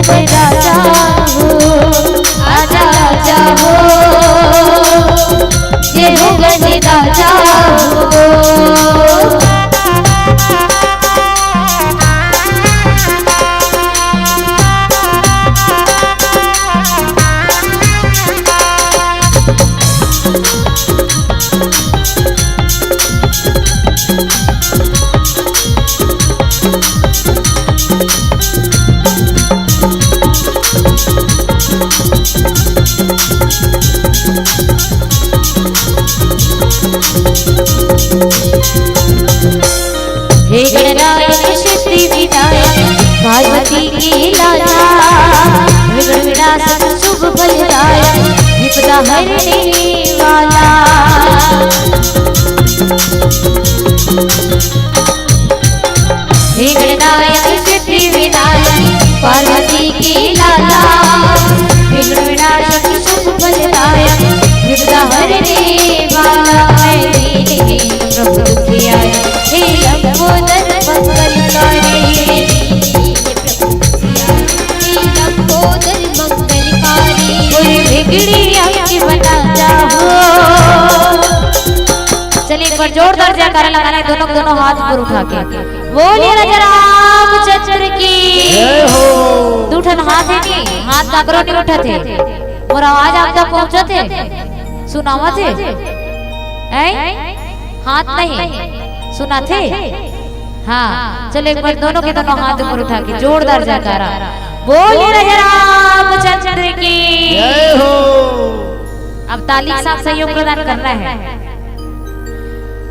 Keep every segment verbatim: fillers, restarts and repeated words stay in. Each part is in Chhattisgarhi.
राजा हो, आजा आजा हो, ये हो गणराजा हो। हे गणनायक सिद्धि विनायक, पार्वती के लाला, विघ्न विनाशक शुभ फलदायक, विपदा हरने वाला। हे गणनायक सिद्धि विनायक, पार्वती के लाला, विघ्न विनाशक शुभ फलदायक, विपदा हरने वाला। हे प्रभु दुखियारी, हे लंबोदर मंगलकारी, हे लंबोदर मंगलकारी। कोई बिगड़ी आके बना जाओ। चलिए, एक बार जोरदार जयकारा लगाना है, दोनों, दोनों हाथ ऊपर उठा के। बोलिए राजा रामचंद्र की। जय हो। दू ठन हाथ हे नी, हाथ काकरो नहीं उठत हे। मोर आवाज आप तक पहुंचत हे? सुनावत हे? हैं? हाथ नहीं सुनाथे? हाँ, चलो एक बार दोनों के दोनों हाथ ऊपर उठा के जोरदार जयकारा। बोलिए राजा रामचंद्र की। जय हो। अब ताली के साथ सहयोग प्रदान करना है।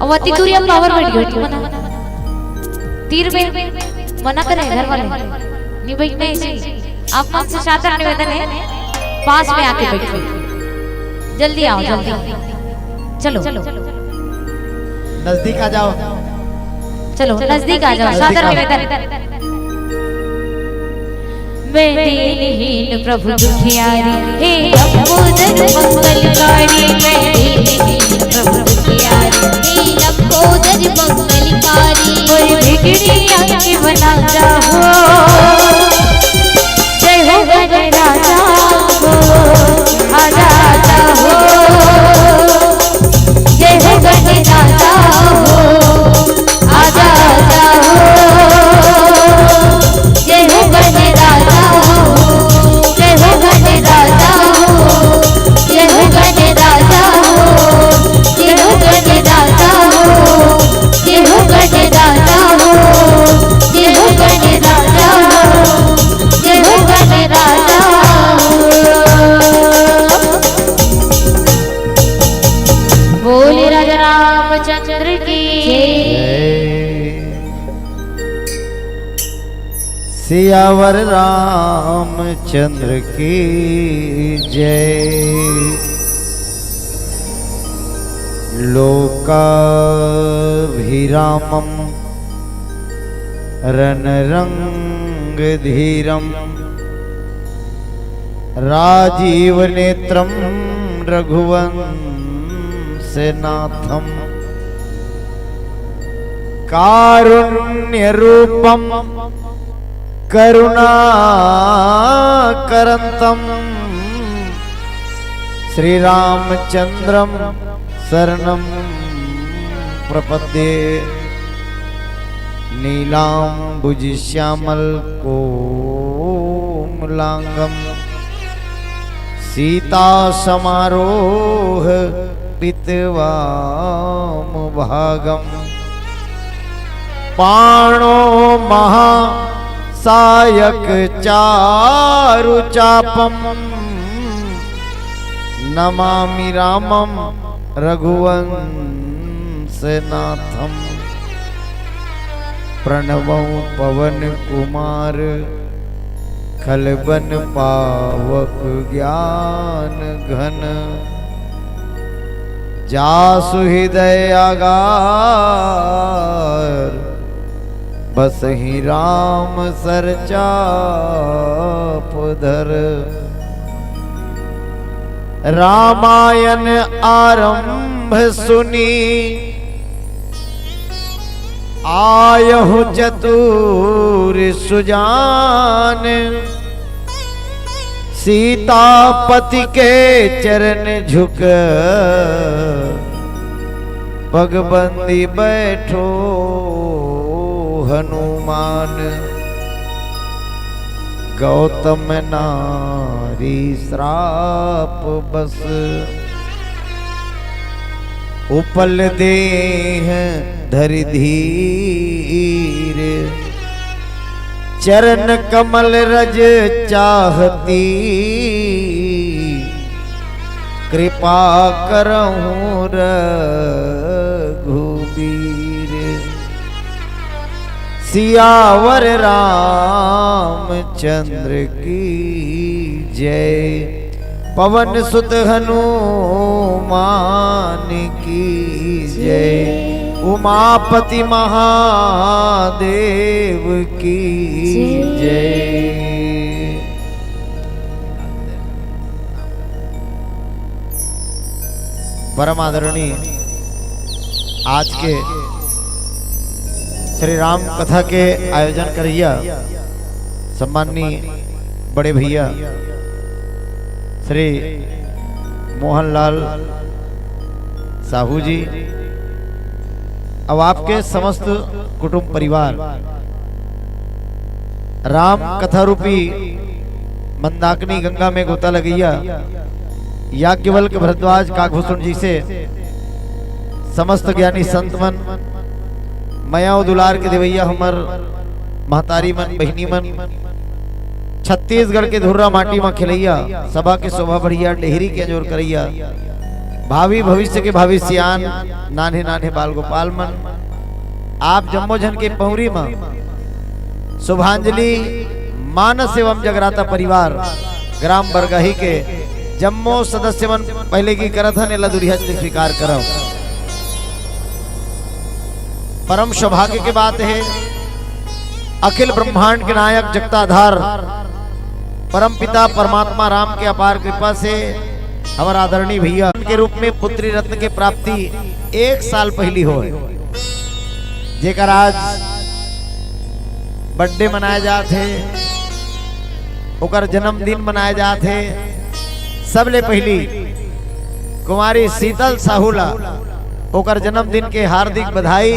अब अति दूरी अब पावर बैठ गई, मना। तीर में मना करे घर वाले, नहीं बैठना है इसे। आप मन से सादर निवेदन है, पास में आके बैठो, जल्दी आओ, जल्दी। चलो, नजदीक आ जाओ। चलो, नजदीक आ जाओ, नजदीक सादर आओ। निवेदन। मैं दीनहीन प्रभु दुखियारी, हे लंबोदर मंगलकारी। मैं दीनहीन प्रभु दुखियारी, हे लंबोदर मंगलकारी। कोई बिगड़ी आके बना जाओ। जय हो गणराजा हो, आजा आजा हो। जय हो गणराजा हो, आजा आजा हो। जय हो गणराजा हो, जय हो गणराजा हो, जय हो गणराजा हो, जय हो गणराजा हो, जय हो गणराजा हो, जय हो गणराजा हो, जय हो गणराजा हो। बोले राजा रामचंद्र की। जय। सियावर रामचंद्र की जय। लोकाभिरामं रणरंगधीरं राजीवनेत्रं रघुवंशनाथं कारुण्यरूपं करुणाकरन्तं श्रीरामचन्द्रं शरणं प्रपद्ये। नीलाम्बुजश्यामलकोमलाङ्गं सीतासमारोहपितवामभागम्। पाणौ महासायकचारुचापं नमामि रामं रघुवंशनाथम्। प्रणवौ पवनकुमार खलबन पावक ज्ञान घन। जासु हृदय आगार बसहि राम सर चाप धर। रामायण आरंभ सुनी आयहु चतुर सुजान। सीतापति के चरण झुक पगबंदी बैठो हनुमान। गौतम नारी श्राप बस उपल देह धरि धीर। चरण कमल रज चाहती कृपा करहु रघुबीर। सियावर रामचंद्र की जय। पवन सुत हनुमान की जय। उमापति महादेव की जय। परम आदरणीय आज के श्री राम कथा के आयोजन करैया सम्माननीय बड़े भैया श्री मोहनलाल साहू जी, अब आपके समस्त कुटुंब परिवार राम कथा रूपी मंदाकिनी गंगा में गोता लगैया याज्ञवल्क्य भरद्वाज काकभूषण जी से समस्त ज्ञानी संत मन, मया अउ दुलार के देवैया हमर महतारी मन, बहिनी मन, छत्तीसगढ़ के धुर्रा माटी म खेलैया, सभा के शोभा बढ़िया, डेहरी के अंजोर करैया, भावी भविष्य के भावी सियान, नान्हे नान्हे बाल गोपाल मन, आप जम्मो झन के पौरी म शुभांजलि। मानस एवं जगराता परिवार ग्राम बरगाही के जम्मो सदस्य मन पहले की करत हन, एला दुरिहा स्वीकार करव। परम सौभाग्य के बात हे, अखिल ब्रह्मांड के नायक जगताधार परम पिता परमात्मा राम के अपार कृपा से हमर आदरणीय भैया के रूप में पुत्री रत्न के प्राप्ति एक साल पहली होय, जेकर आज बर्थडे मनाए जात हे, ओकर जन्मदिन मनाए जात हे। सबले पहली कुमारी शीतल साहू ला ओकर जन्मदिन के हार्दिक बधाई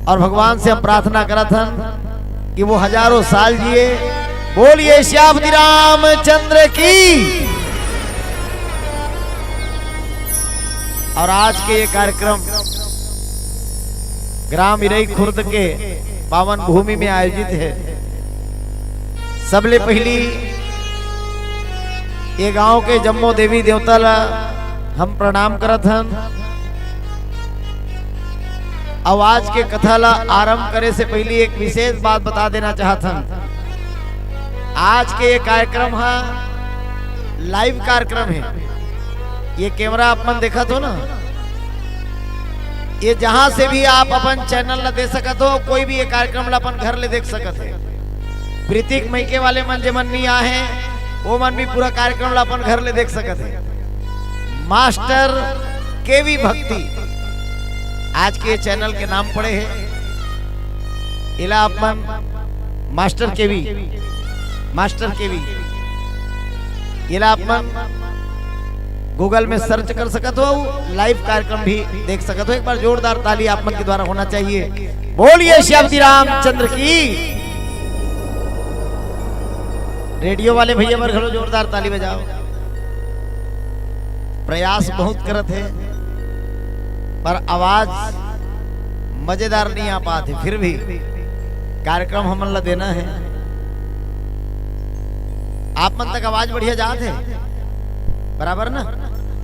और भगवान से हम प्रार्थना करत हन कि वो हजारों साल जिए। बोलिए सियापति रामचंद्र की। और आज के ये कार्यक्रम ग्राम इरई खुर्द के पावन भूमि में आयोजित हे। सबले पहली ये गांव के जम्मो देवी देवता ला हम प्रणाम करत हन। अउ आज के कथा ला आरंभ करे से पहली एक विशेष बात बता देना चाहत हन। आज के ये कार्यक्रम हा लाइव कार्यक्रम हे। ये कैमरा आप मन देखत हो ना, ये जहां से भी आप अपन चैनल ला दे सकत हो, कोई भी ये कार्यक्रम ला अपन घर ले देख सकत हे। प्रीतिक मइके वाले मन जेमन नहीं आए हैं, वो मन भी पूरा कार्यक्रम ला अपन घर ले देख सकत हे। मास्टर केवी भक्ति आज के ये चैनल के नाम पड़े हे। एला आप मन मास्टर केवी, मास्टर केवी, एला आप मन गूगल में सर्च कर सकत हो, लाइव कार्यक्रम भी देख सकत हो। एक बार जोरदार ताली आप मन के द्वारा होना चाहिए। बोलिए सियापति रामचंद्र की। रेडियो वाले भैया बर घलो जोरदार ताली बजाओ। प्रयास बहुत करत हे, पर आवाज मजेदार नहीं आ पात हे। फिर भी कार्यक्रम हमन ला देना हे। आप मन तक आवाज बढ़िया जात हे, बराबर ना?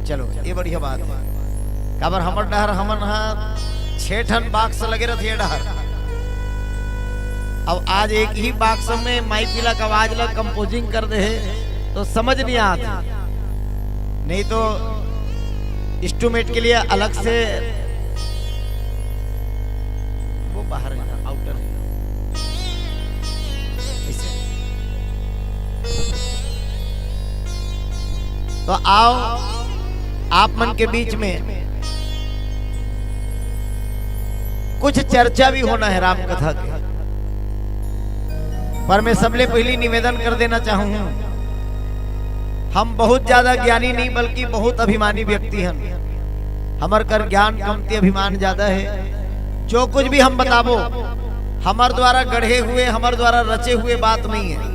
चलो, ये बढ़िया बात हे। काबर हमर डहर हमन हा छह ठन बॉक्स लगे रहिथे ये डहर। अब आज एक ही बॉक्स में माई पीला का आवाज ला कंपोजिंग कर दे हे, तो समझ नहीं आत। नहीं तो इंस्ट्रूमेंट के लिए अलग से, वो बाहर है, आउटर है। ऐसे। तो आओ, आप मन के बीच में कुछ चर्चा भी होना है राम कथा के। पर मैं सबले पहली निवेदन कर देना चाहूं, हम बहुत ज्यादा ज्ञानी नहीं, बल्कि बहुत अभिमानी व्यक्ति हन। हमर कर ज्ञान कमती, अभिमान ज्यादा हे। जो कुछ भी हम बताबो, हमर द्वारा गढ़े हुए, हमर द्वारा रचे हुए बात नहीं है।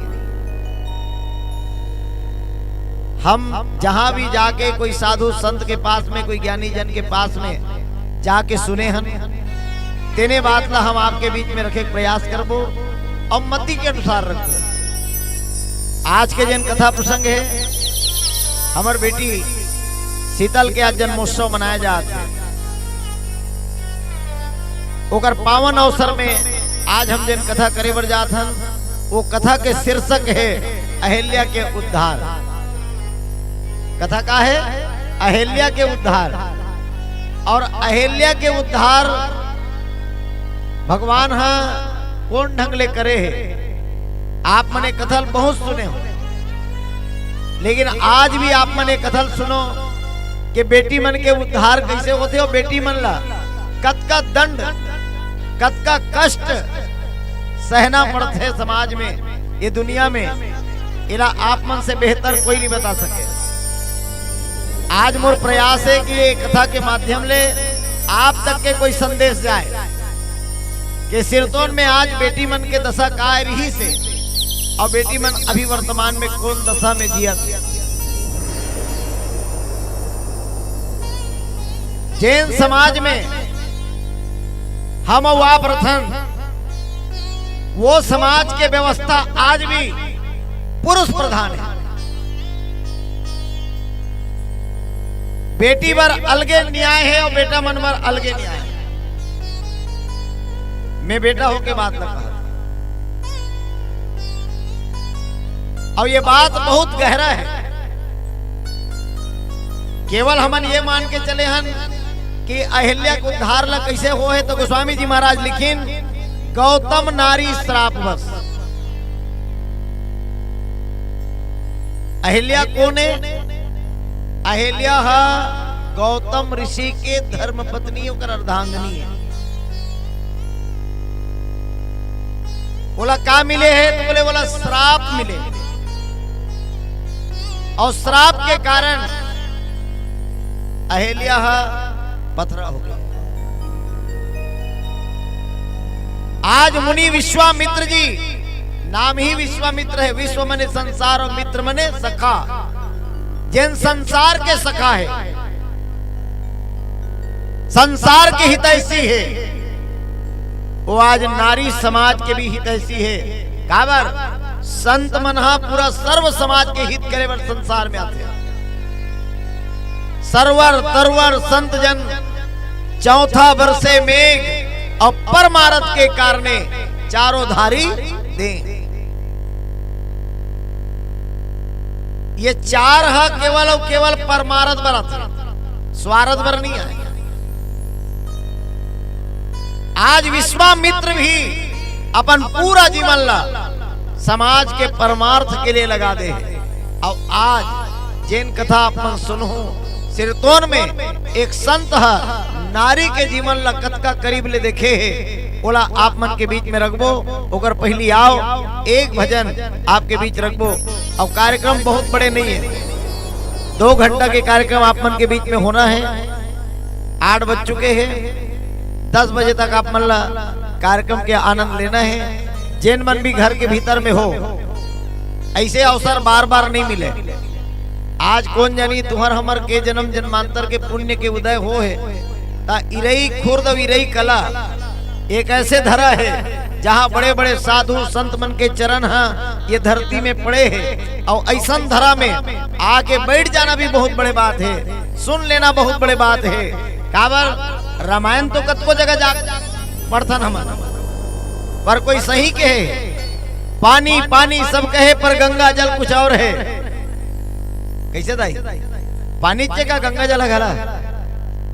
हम जहां भी जाके कोई साधु संत के पास में, कोई ज्ञानी जन के पास में जाके सुने हन, तेने बात ला हम आपके बीच में रखे के प्रयास करबो और मति के अनुसार रखबो। आज के जन कथा प्रसंग हे, हमर बेटी शीतल के आज जन्मोत्सव मनाया जात हे। ओकर पावन अवसर में आज हम जन कथा करे बर जात हन, वो कथा के शीर्षक हे अहिल्या के उद्धार। कथा का हे? अहिल्या के उद्धार। और अहिल्या के उद्धार भगवान हा कोन ढंग ले करे हे। आप मने कथा ल बहुत सुने हो, लेकिन आज भी आप मन ये कथा ल सुनो कि बेटी मन के उद्धार कैसे होथे और बेटी मन ला कतका दंड, कतका कष्ट सहना पड़थे समाज में, ये दुनिया में। एला आप मन से बेहतर कोई नहीं बता सके। आज मोर प्रयास हे कि ये कथा के माध्यम ले आप तक के कोई संदेश जाए कि सिरतोन में आज बेटी मन के दशा का रिहिस हे और बेटी मन अभी वर्तमान में कोन दशा में जियत हे। जैन समाज में हम अउ आप रथन, वो समाज के व्यवस्था आज भी पुरुष प्रधान हे। बेटी बर अलगे न्याय हे और बेटा मन बर अलगे न्याय हे। मैं बेटा होके बात ल कहा, और ये बात बहुत गहरा हे। केवल हमन ये मान के चले हन कि अहिल्या के उद्धार ला कैसे हो हे, तो गोस्वामी जी महाराज लिखिन, "गौतम नारी श्राप बस।" अहिल्या कोन हे? अहिल्या हा गौतम ऋषि के धर्म पत्नी, ओकर अर्धांगिनी हे। ओला का मिले हे? तो बोले, ओला श्राप मिले। और श्राप के कारण अहिल्या हा पथरा हो गया। आज मुनि विश्वामित्र जी, नाम ही विश्वामित्र हे, विश्व मने संसार और मित्र मने सखा, जैन संसार के सखा हे, संसार के हितैषी हे, वो आज नारी समाज के भी हितैषी हे। काबर? संत मन हा पूरा सर्व समाज के हित करे बर संसार में आथे। सरवर तरवर संत जन, चौथा बरसे मेघ, और परमारथ के कारणे चारों धारी दे। ये चार हा केवल और केवल परमारथ बर आथे, स्वारथ बर नहीं आय। आज विश्वामित्र भी अपन पूरा जीवन ला समाज के परमार्थ के लिए लगा दे हे। और आज जेन कथा आप मन सुनहू, सिरतोन में एक संत ह नारी के जीवन ला कतका करीब ले देखे हे, ओला आप मन के बीच में रखबो। ओकर पहली आओ, एक भजन आपके बीच रखबो। और कार्यक्रम बहुत बड़े नहीं है, दो घंटा के कार्यक्रम आप मन के बीच में होना है। आठ बज चुके हे, दस बजे तक आप मन ला कार्यक्रम के आनंद लेना हे। जेन मन भी घर के भीतर में हो, ऐसे अवसर बार बार नहीं मिले। आज कोन जानी तुहर हमर के जन्म जन्मांतर के पुण्य के उदय हो हे, ता इरई खुर्द अउ इरई कला एक ऐसे धरा हे, जहाँ बड़े बड़े साधु संत मन के चरण ह ये धरती में पड़े हे, और ऐसन धरा में आके बैठ जाना भी बहुत बड़े बात हे, सुन लेना बहुत बड़े बात हे। काबर? रामायण तो कतको जगह जा पढ़थन हमन, पर कोई सही कहे, "पानी पानी सब कहे, पर गंगा जल कुछ और है।" कैसे दाई? पानी चे का गंगा जल घला?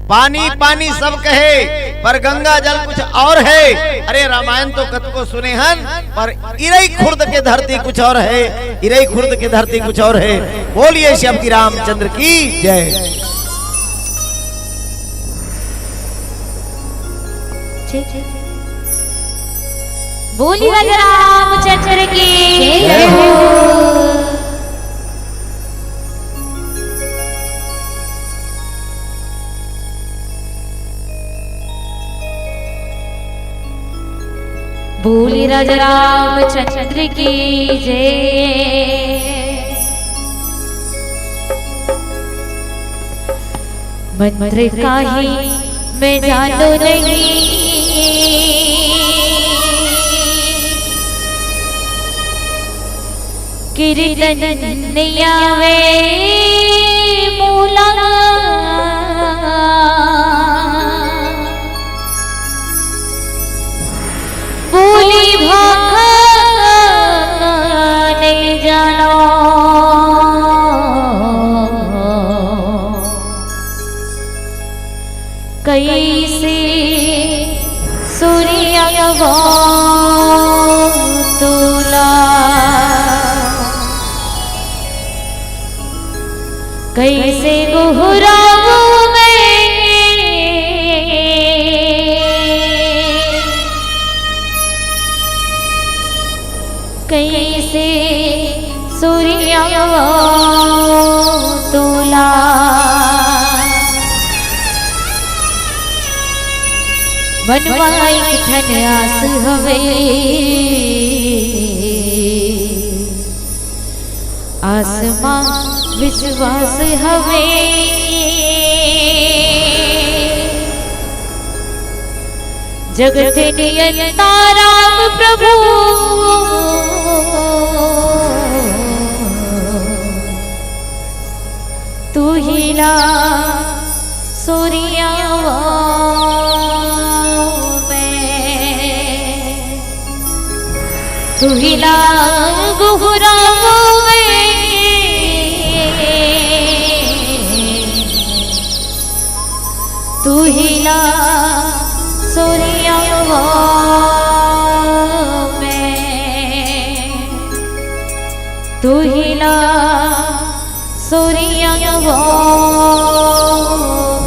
पानी पानी सब कहे, पर गंगा जल कुछ और है। अरे, रामायण तो कतको सुने हन, पर इरई खुर्द के धरती कुछ और है, इरई खुर्द के धरती कुछ और है। बोलिए श्याम की रामचंद्र की जय। बोली राजा रामचंद्र की जय हो। बोली राजा रामचंद्र की जय। मंत्र काही मैं जानो नहीं, कीर्तन नइ आवे मोला। बोली भाखा नइ जानो, कइसे सुरियावो तोला। कइसे गोहरावो मैं, कइसे सुरियावो तोला। मन म एक ठन आस हवे, आस म विश्वास हवे। जगत नियंता राम प्रभु, तू ही ला सुरियावो मैं, तू ही ला गोहरावो मैं, तू ही ला सुरियावो मैं, तू ही ला सुरियावो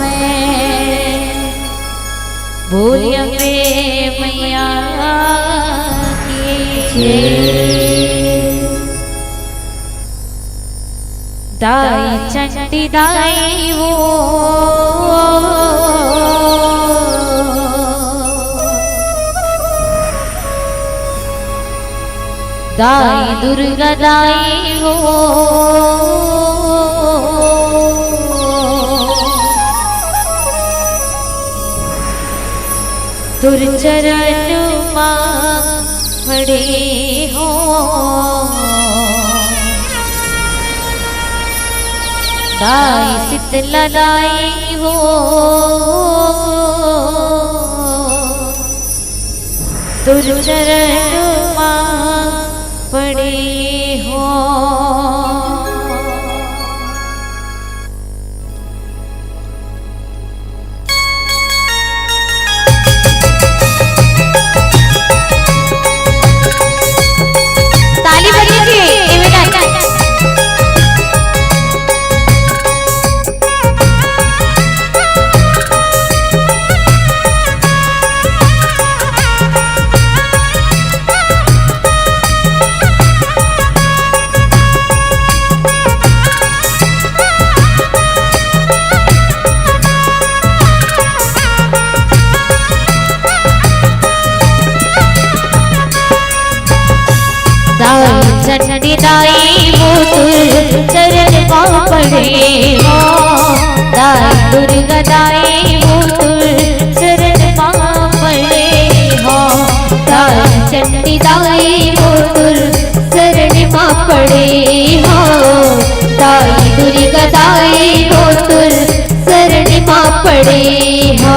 मैं। बोल अम्बे मैया की जय। दाई चंडी दाई वो, दाई दुर्गा दाई वो, तोर चरण मा पड़े हो। दाई शीतला दाई वो, तोर चरण मा पड़े हो। ताली बजाइए, एमे डाल। दाई चंडी दाई वो तोर चरण मा पड़े हो। दाई दुर्गा दाई वो तोर चरण मा पड़े हो। दाई चंडी दाई वो तोर शरण मा पड़े हो। दाई दुर्गा दाई वो तोर शरण मा पड़े हो।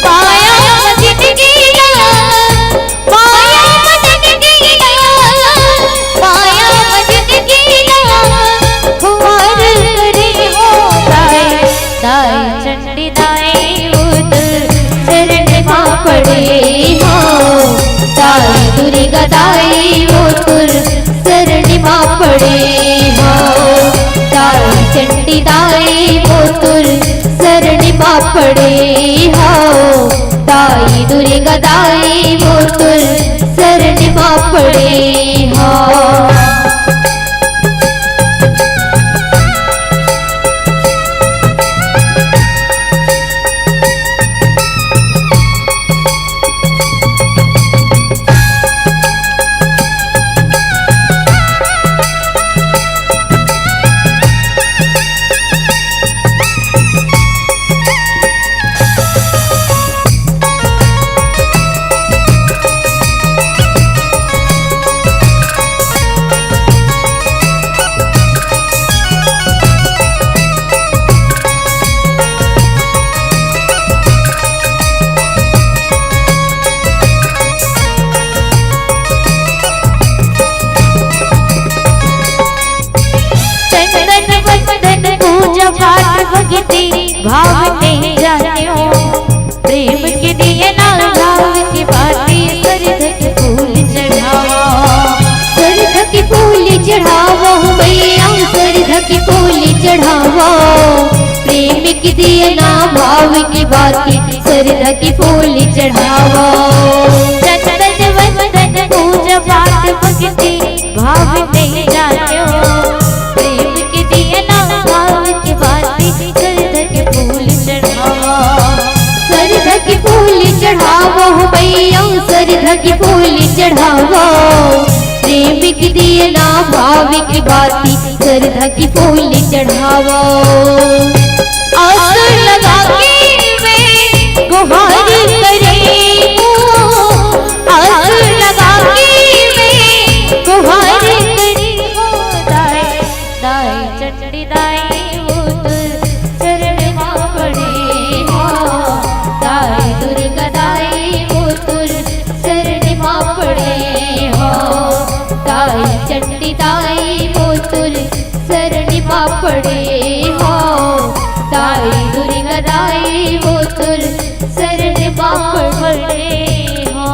पाया जिंदगी ला, पाया जिंदगी ला, पाया जिंदगी ला, खुमार करे हो दाई, दाई चंडी दाई वो तोर शरण मा पड़े हो। दाई दुर्गा दाई वो तोर शरण मा पड़े हो। दाई चंडी दाई वो तोर शरण मा पड़े हो। दाई दुर्गा दाई वो तोर शरण मा पड़े हो। पाठ भक्ति भाव में जान्यो। प्रेम के दिया ना भाव के बाती, सरधा के फूल चढ़ावा। सरधा के फूल चढ़ावा हो भैया, सरधा के फूल चढ़ावा। प्रेम के दिया ना भाव के बाती, सरधा के फूल चढ़ावा। चंदन वंदन पूजा पाठ भक्ति भाव में जान्यो। प्रेम के दिया ना भाव के बाती, सरधा के फूल चढ़ावा। सरधा के फूल चढ़ावा हो भैया, सरधा के फूल चढ़ावा। प्रेम के दिया ना भाव के बाती, सरधा के फूल चढ़ावा। आस लगा के मैं गुहार करे हूँ, आस लगा के मैं गुहार करे हूँ। दाई, दाई चंडी दाई वो तुर चरण मा पड़े हो। दाई दुर्गा दाई वो तुर चरण मा पड़े हो। दाई चंडी दाई वो तुर शरण मा पड़े हो। दाई दुर्गा दाई वो तुर शरण मा पड़े हो।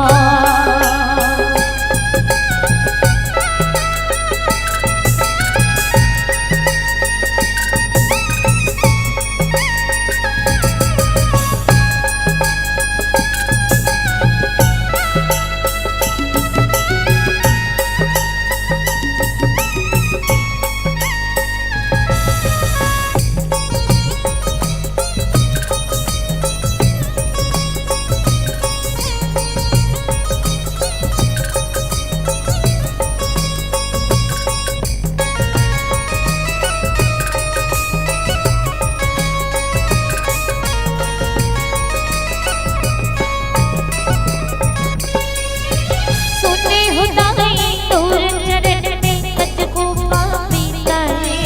सुने हो दाई तोर चरण में कतको पापी तारे,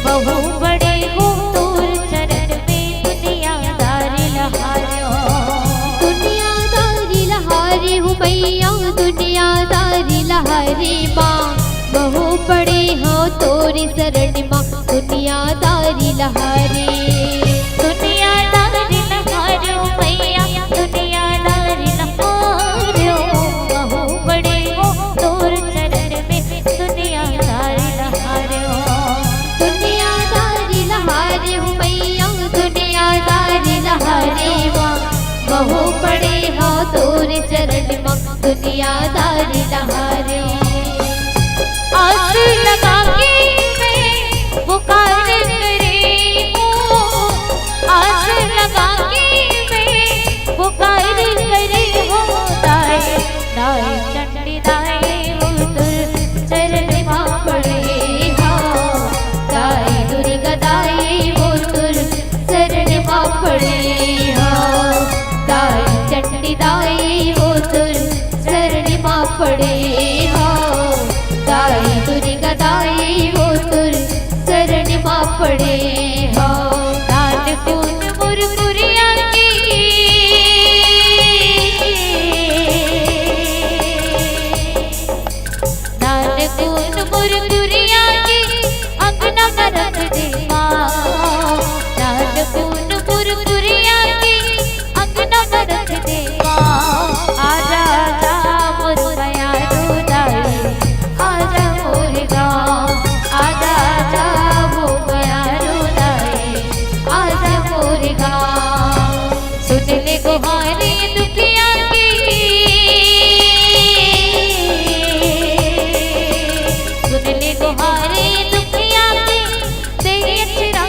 बहू बड़े हो तोर चरण में दुनियादारी लहारियो। दुनियादारी लहारी हूँ भैया, दुनियादारी लहारी माँ, बहू पड़े हो तोर शरण माँ, दुनियादारी लहारी। दुनियादारी लहारियो भैया, दुनियादारी लहारियो, बहू पड़े हो तोर चरण में, दुनियादारी लहारियो। दुनियादारी लहारी हूँ भैया, दुनियादारी लहारी माँ, बहू पड़े हो तोर चरण माँ, दुनियादारी लहारी। आस लगा के मैं पुकार करे हूँ, आस लगा के मैं पुकार करे हूँ। दाई, दाई चंडी दाई वो तुर चरण मा पड़े हो। दाई दुर्गा दाई वो तुर शरण मा पड़े हो। दाई चंडी दाई वो तुर शरण मा पड़े हो। दाई दुर्गा दाई वो तुर शरण मा पड़े हो। दान पुन मुरमुरिया की, दान पुन मुरमुरिया की अंगना में रख दे माँ। दान पुन मुरमुरिया की अंगना में रख दे माँ। आजा, आजा मोर मयारू दाई, आजा मोर गाँव। आजा, आजा वो मयारू दाई, आजा मोर गाँव। सुन ले गुहारी दुखिया की, सुन ले गुहारी दुखिया की, तेरी अचरा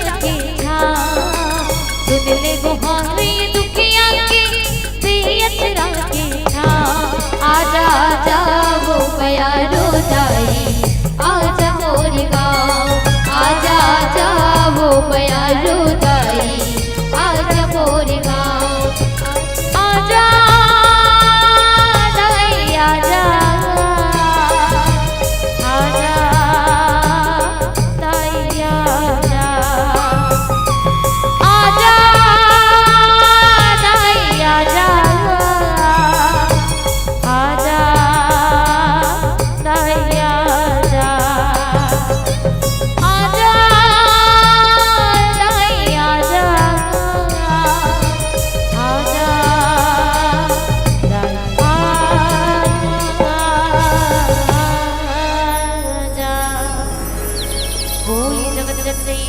श्री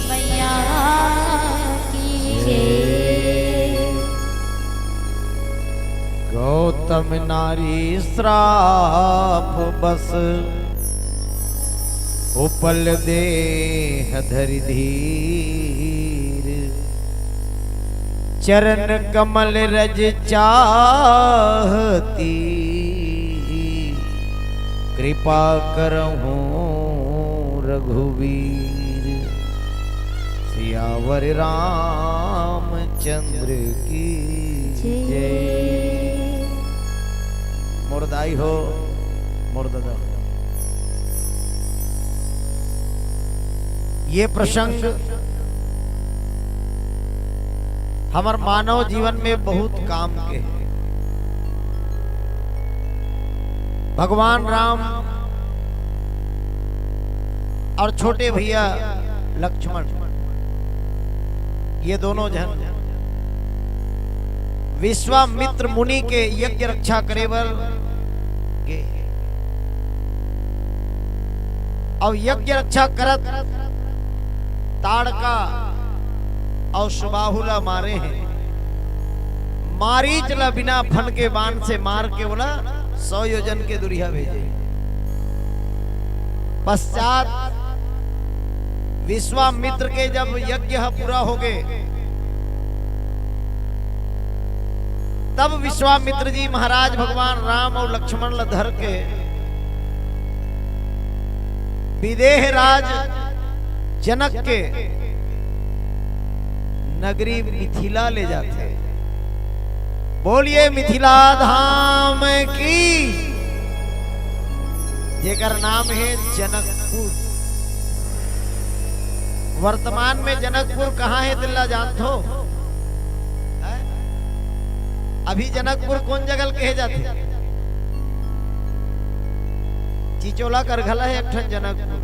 मैया की जय। गौतम नारी श्राप बस, उपल देह धरि धीर। चरण कमल रज चाहती, कृपा करहु रघुवीर। सियावर रामचंद्र की जय। मोर दाई हो, मोर ददा हो। ये प्रसंग हमर मानव जीवन में बहुत काम के हे। भगवान राम और छोटे भैया लक्ष्मण, ये दोनों झन विश्वामित्र मुनि के यज्ञ रक्षा करे बर गे। अउ यज्ञ रक्षा करत ताड़का अउ सुबाहु ला मारे हे। मारीच ला बिना फन के बाण से मार के ओला सौ योजन के दुरिहा भेजे। पश्चात विश्वामित्र के जब यज्ञ ह पूरा होगे, तब विश्वामित्र जी महाराज भगवान राम अउ लक्ष्मण ल धर के विदेह राज जनक के नगरी मिथिला ले जाथे। बोलिए मिथिला धाम की, जेकर नाम हे जनकपुर। वर्तमान में जनकपुर कहाँ हे, तेला जानथो? हैं? अभी जनकपुर कोन जगह ल कहे जाथे? चिचोला कर घला हे एक ठन जनकपुर,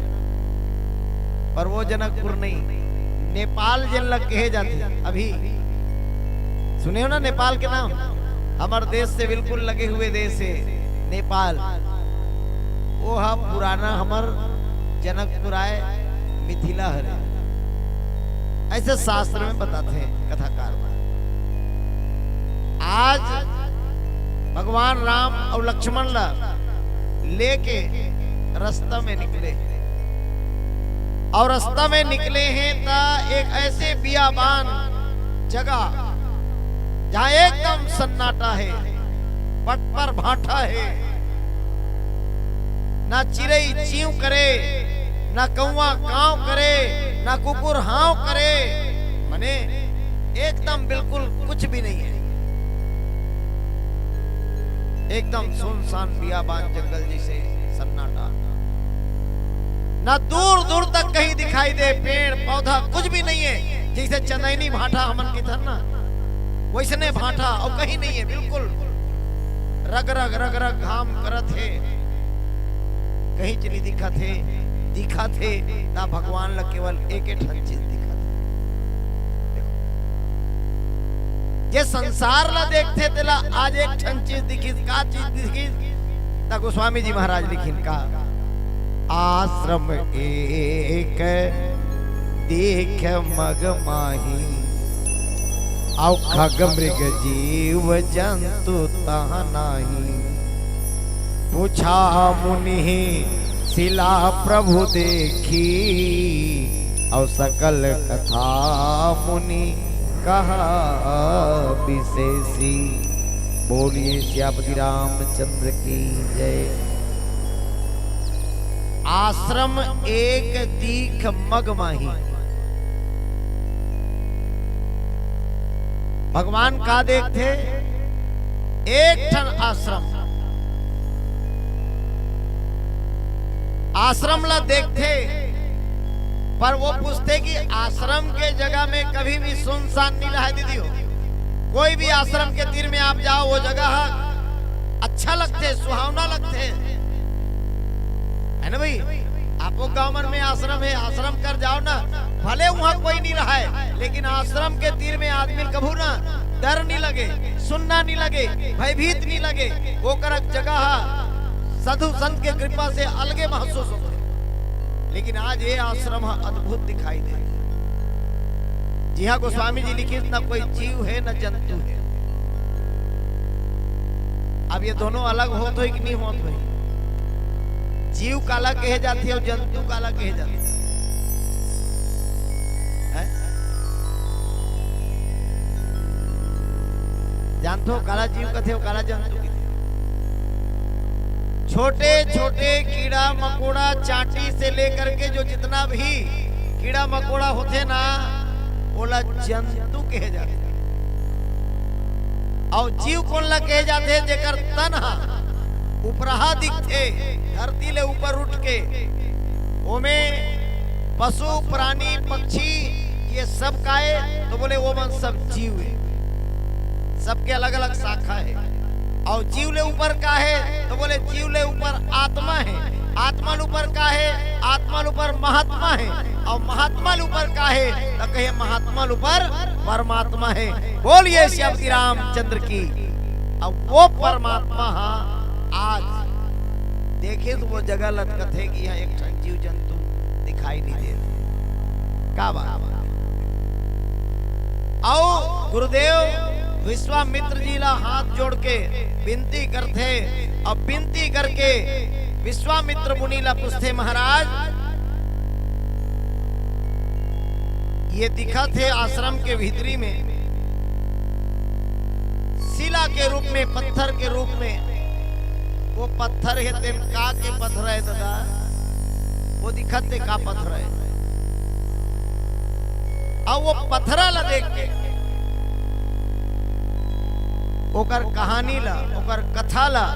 पर वो जनकपुर नहीं, नेपाल जेन ल कहे जाथे। अभी सुने हो ना नेपाल के नाम? हमर देश से बिल्कुल लगे हुए देश हे नेपाल। वो ह पुराना हमर जनकपुर आय, मिथिला हरे, ऐसे शास्त्र में बताथे कथाकार मन। आज भगवान राम अउ लक्ष्मण ला लेके रस्ता में निकले, अउ रस्ता में निकले हे त एक ऐसे बियाबान जगह, जहाँ एकदम सन्नाटा हे, पट पर भाठा हे, ना चिरई चींव करे, ना कौवा कांव करे, ना कुकुर हांव करे, मने एकदम बिल्कुल कुछ भी नहीं है। एकदम सुनसान बियाबान जंगल जैसे सन्नाटा। ना दूर दूर तक कहीं दिखाई दे, पेड़ पौधा कुछ भी नहीं है। जैसे चंदैनी भाठा हमन किथन ना, वैसने भाठा अउ कहीं नहीं है, बिल्कुल रग रग रग रग घाम करत हे, कहीं च नहीं दिखत हे। दिखत हे त भगवान ला केवल एक ठन चीज दिखत हे। देखो, जे संसार ला देखथे तेला आज एक ठन चीज दिखिस। का चीज दिखिस? त गोस्वामी जी महाराज लिखिन का, आश्रम एक दीख मग माही, अउ खग मृग जीव जंतु तहाँ नाही। पूछा मुनि शिला प्रभु देखी, अउ सकल कथा मुनि कहा विशेषी। बोलिए सियापति रामचंद्र की जय। आश्रम एक दीख मग माही। भगवान का देखथे? एक ठन आश्रम, आश्रम ला देखथे, पर वो पूछथे कि आश्रम के जगह में कभी भी सुनसान नहीं रहे दीदी हो। कोई भी आश्रम के तीर में आप जाओ, वो जगह अच्छा लगथे, सुहावना लगथे, है ना भाई? आपो गांव मन में आश्रम हे, आश्रम कर जाओ ना, भले वहां कोई नहीं रहे, लेकिन आश्रम के तीर में आदमी कभू ना डर नहीं लगे, सुन्ना नहीं लगे, भयभीत नहीं लगे। ओकर जगह साधु संत के कृपा से अलगे महसूस होथे। लेकिन आज ये आश्रम ह अद्भुत दिखाई दे, जिहां गोस्वामी जी लिखिस, न कोई जीव हे, न जंतु हे। अब ये दोनों अलग होत होही कि नहीं होत होही? जीव काला कहे जाथे अउ जंतु काला कहे जाथे? हैं? जानथो काला जीव कथे अउ काला जंतु कथे? छोटे छोटे कीड़ा मकोड़ा, चांटी से लेकर के जो जितना भी कीड़ा मकोड़ा होथे ना, ओला जंतु कहे जाथे। अउ जीव कोन ला कहे जाथे? जेकर तन ह उपरहा दिखथे, धरती ले ऊपर उठ के, ओमे पशु, प्राणी, पक्षी, ये सब काय? तो बोले, वो मन सब जीव हे, सबके अलग-अलग शाखा हे। अउ जीव ले ऊपर का हे? तो बोले, जीव ले ऊपर आत्मा हे। आत्मा ले ऊपर का हे? आत्मा ले ऊपर महात्मा हे। अउ महात्मा ले ऊपर का हे? तो कहे, महात्मा ले ऊपर परमात्मा हे। बोलिए श्याम श्री रामचंद्र की। अब वो परमात्मा हा आज देखे तो वो जगह लटकत हे कि यहाँ एक ठन जीव जंतु दिखाई नहीं देत। का बात? अउ गुरुदेव विश्वामित्र जी ला हाथ जोड़ के विनती करथे, अउ विनती करके विश्वामित्र मुनि ला पूछथे, महाराज, ये दिखत हे आश्रम के भीतरी में शिला के रूप में, पत्थर के रूप में, वो पत्थर हे, तेन का के पत्थर हे दादा? वो दिखत हे का पत्थर हे? अउ वो पत्थरा ला देख के ओकर कहानी ला, ओकर कथा ला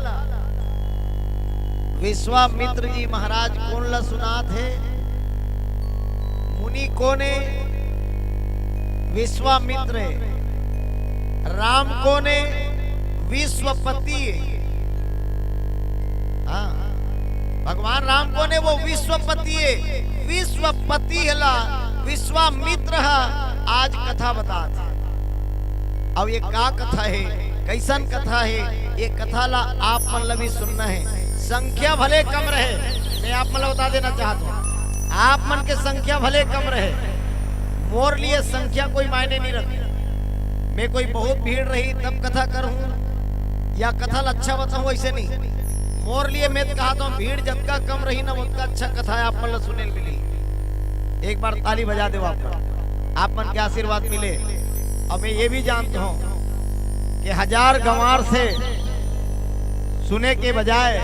विश्वामित्र जी महाराज कोन ला सुनात हे? मुनि कोन हे? विश्वामित्र हे। राम कोन हे? विश्वपति हे। हाँ, भगवान राम कोन हे? वो विश्वपति हे। विश्वपति ला विश्वामित्र ह आज कथा बतात हे। अब ये का कथा हे, कइसन कथा हे, ये कथा ला आप मन ला भी सुनना हे। संख्या भले कम रहे, मैं आप मन ला बता देना चाहत हूँ, आप मन के संख्या भले कम रहे, मोर लिए संख्या कोई मायने नहीं रखे। मैं कोई बहुत भीड़ रही तब कथा करहूँ या कथा ला अच्छा बताहूँ, ऐसे नहीं। मोर लिए मैं तो कहत हूँ, भीड़ जतका कम रही ना, ओतका अच्छा कथा आप मन ला सुने ल मिली। एक बार ताली बजा देव आप मन, आप मन के आशीर्वाद मिले। अउ मैं ये भी जानत हूँ कि हजार गंवार से सुने के बजाय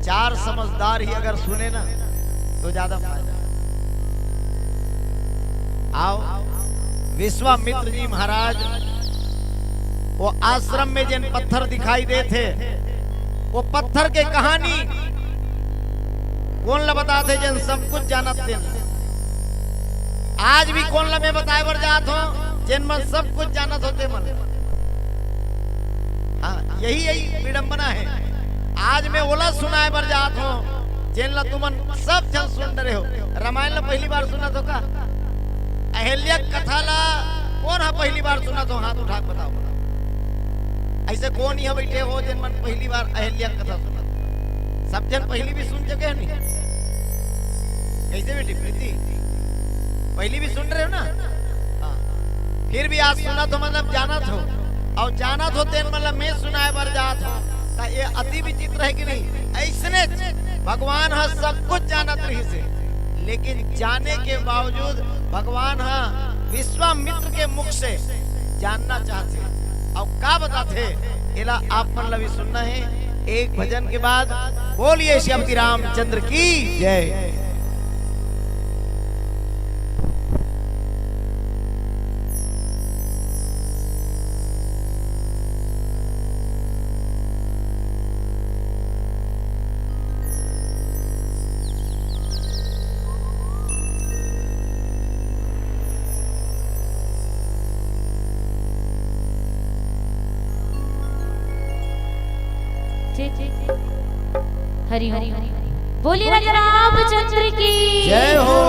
चार समझदार ही अगर सुने ना, तो ज्यादा फायदा। अउ विश्वामित्र जी महाराज, वो आश्रम में जेन पत्थर दिखाई देत हे, वो पत्थर के कहानी कोन ला बतात हे? जेन सब कुछ जानत तेन। आज भी कोन ला मैं बताए बर जात हूँ? जेन मन सब कुछ जानत हो तेमन। हाँ, यही, यही विडंबना हे। आज मैं ओला सुनाए बर जात हूँ, जेन ला तुमन सब झन सुन डरे हो। रामायण ला पहली बार सुनत हो का? अहिल्या कथा ला कोन ह पहली बार सुनत हो? हाथ उठा के बताओ। ऐसे कोन इहाँ बैठे हो जेन मन पहली बार अहिल्या कथा सुनत हो? सब झन पहली भी सुन चुके हैं नहीं? कैसे बेटी प्रीति, पहली भी सुन रहे हो ना? हाँ, फिर भी आज सुनत हो, मतलब जानत हो, अउ जानत हो तेन मतलब मैं सुनाए बर जात हूँ, त ये अति विचित्र हे कि नहीं? ऐसने भगवान ह सब कुछ जानत रहिस हे, लेकिन जाने के बावजूद भगवान ह विश्वामित्र के मुख से जानना चाहत हे। अउ का बतात हे, एला आप मन ला भी सुनना हे एक भजन के बाद। बोलिए श्यामती रामचंद्र की जय। हरि हरि हरि। बोलिए राजा रामचंद्र की जय हो।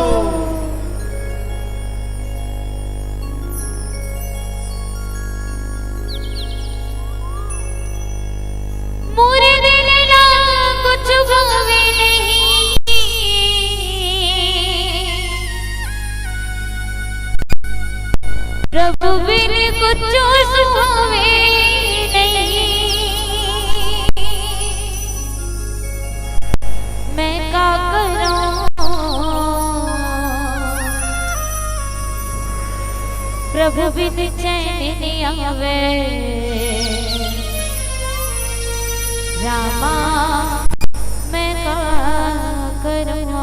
मोरे दिल ला कुछ भावे नहीं। कुछू सुहावे नहीं, मैं का करंव। प्रभु बिन चैन नइ आवे, रामा मैं का करंव।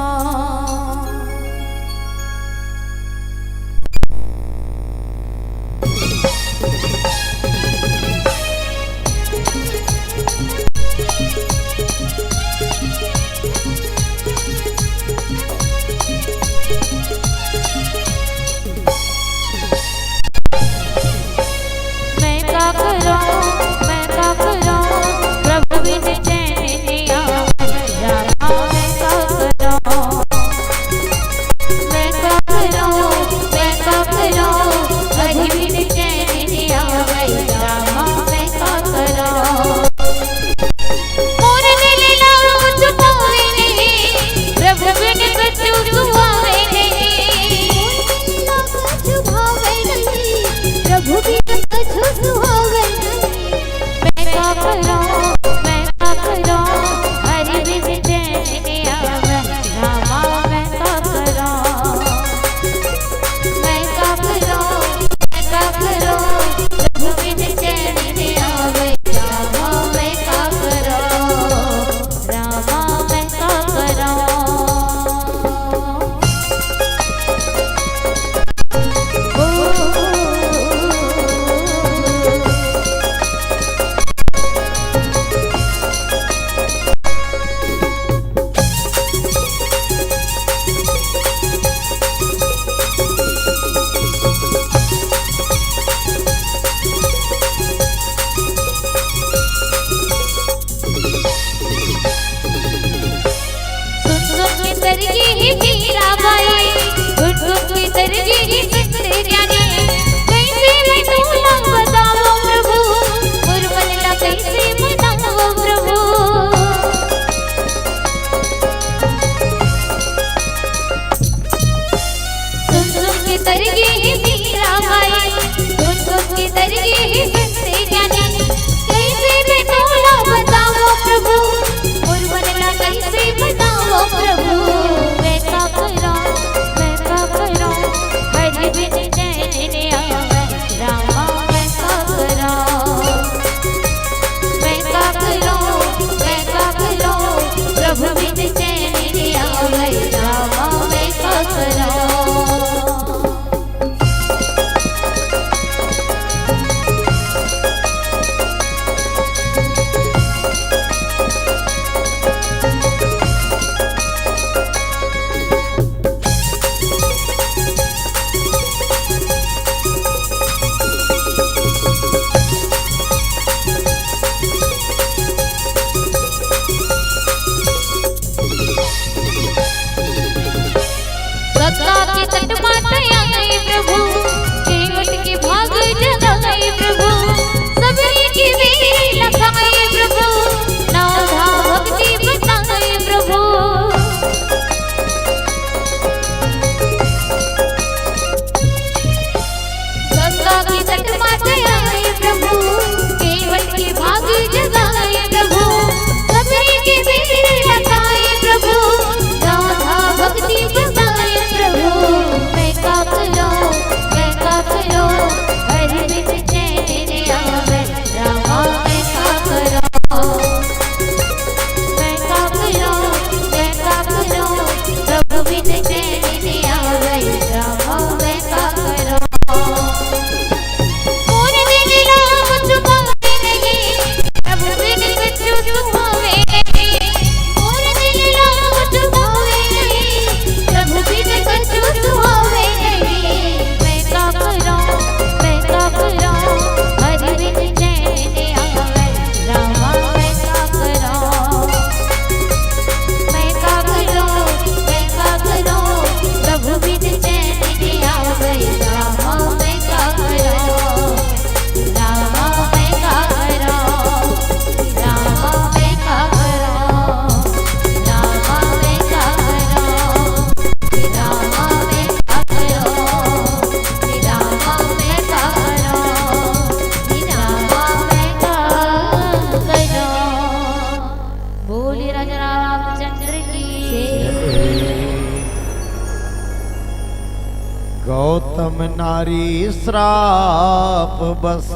मैं का करंव, मैं का करंव, प्रभु बिन चैन नइ आवे, रामा मैं का करंव। मैं का करंव, मैं का करंव, हरि बिन चैन नइ आवे, रामा मैं का करंव। मोर दिल ला कुछ भावे नहीं, प्रभु बिन कुछ सुहावे नहीं। कुछ भावे नहीं, प्रभु बिन कुछ सुहावे नहीं। मैं का करंव, मैं का करंव, हरि बिन चैन नइ आवे, रामा मैं का करंव। मैं का करंव, मैं का करंव, प्रभु बिन चैन नइ आवे, रामा मैं का करंव, रामा मैं का करंव। सुन सुन के तर गे हे मीरा बाई, सुन सुन के तर गे हे संत ज्ञानी। कइसे मैं तोला बतावंव प्रभु, मोर मन ला कइसे मनावंव प्रभु। सुन सुन के तर गे हे मीरा बाई, सुन सुन के तर गे हे संत ज्ञानी। कइसे मैं तोला बतावंव प्रभु, मोर मन ला कइसे मनावंव प्रभु। मैं का करंव, मैं का करंव, हरि बिन चैन गौतम नारी श्राप बस,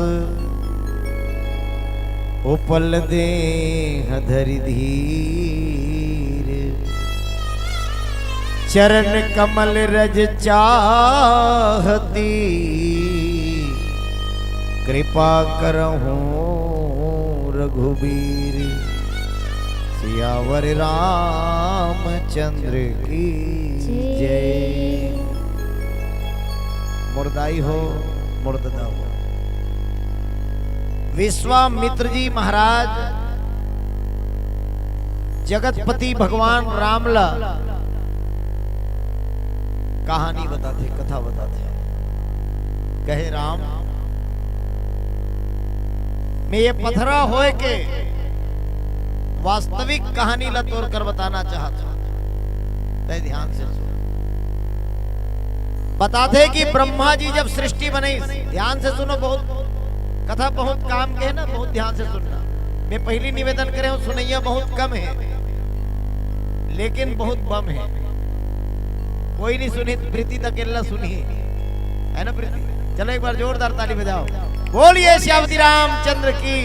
उपल देह धरि धीर। चरण कमल रज चाहती, कृपा करहु रघुबीर। सियावर रामचंद्र की जय। मोर दाई हो, मोर ददा हो। विश्वामित्र जी महाराज जगतपति भगवान राम ला कहानी बताथे, कथा बताथे। कहे, राम, मैं ये पथरा होय के वास्तविक कहानी ला तोर कर बताना चाहत हूँ। तय ध्यान से सुन। बताथे कि ब्रह्मा जी जब सृष्टि बनइस, ध्यान से सुनो, बहुत कथा बहुत काम के है ना, बहुत ध्यान से सुनना। मैं पहली निवेदन करे हूँ, सुनैया बहुत कम है, लेकिन बहुत बम है। कोई नहीं सुनी, प्रीति तक अकेला सुनी है ना प्रीति? चलो एक बार जोरदार ताली बजाओ, बोलिए श्यामती रामचंद्र की।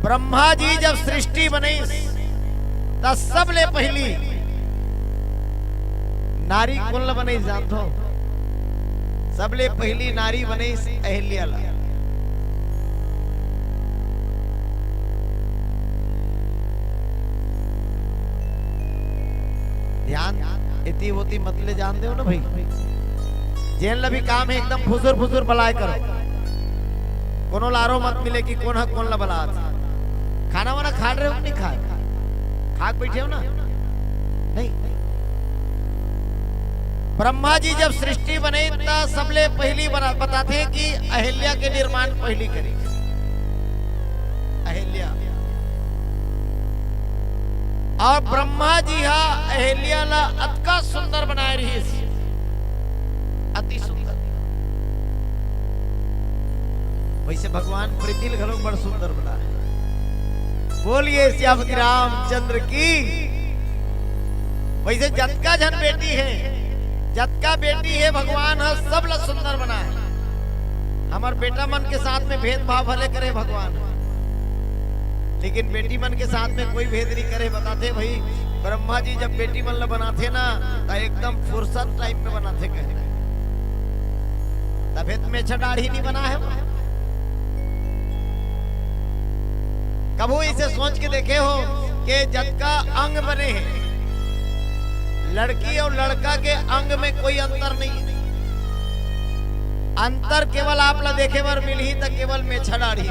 ब्रह्मा जी जब सृष्टि बनइस, त सबले पहली नारी कोन ला बनइस जानथो? सबले पहली नारी बनइस अहिल्या ला। ध्यान एती ओती मत ले जान देव ना भाई। जेन ला भी काम है एकदम फुसुर फुसुर बलाय करो। कोनो लारो मत मिले कि कोन ह कोन ला बलात। खाना वाना खा रहे हो कि नहीं खा? खा के बैठे हो ना? नहीं। ब्रह्मा जी जब सृष्टि बने त सबले पहली बना, बताथे कि अहिल्या के निर्माण पहली करी। अहिल्या। और ब्रह्मा जी हा अहिल्या ला अतका सुंदर बनाए रहिस, अति सुंदर। वैसे भगवान प्रीति ल घलो बड़ सुंदर बनाए। बोलिए श्यामती रामचंद्र की। वैसे जतका झन बेटी है, जतका बेटी है, भगवान ह सब ला सुंदर बनाए। हमर बेटा मन के साथ में भेदभाव भले करे भगवान, लेकिन बेटी मन के साथ में कोई भेद नहीं करे। बताथे भाई, ब्रह्मा जी जब बेटी मन ला बनाथे ना, त एकदम फुर्सत टाइम में बनाथे कहे। तभे त मेछा दाढ़ी नहीं बना है। कभू इसे सोच के देखे हो कि जतका अंग बने हैं, लड़की और लड़का के अंग में कोई अंतर नहीं है। अंतर केवल आप ला देखे बर मिलही त केवल मेछा दाढ़ी।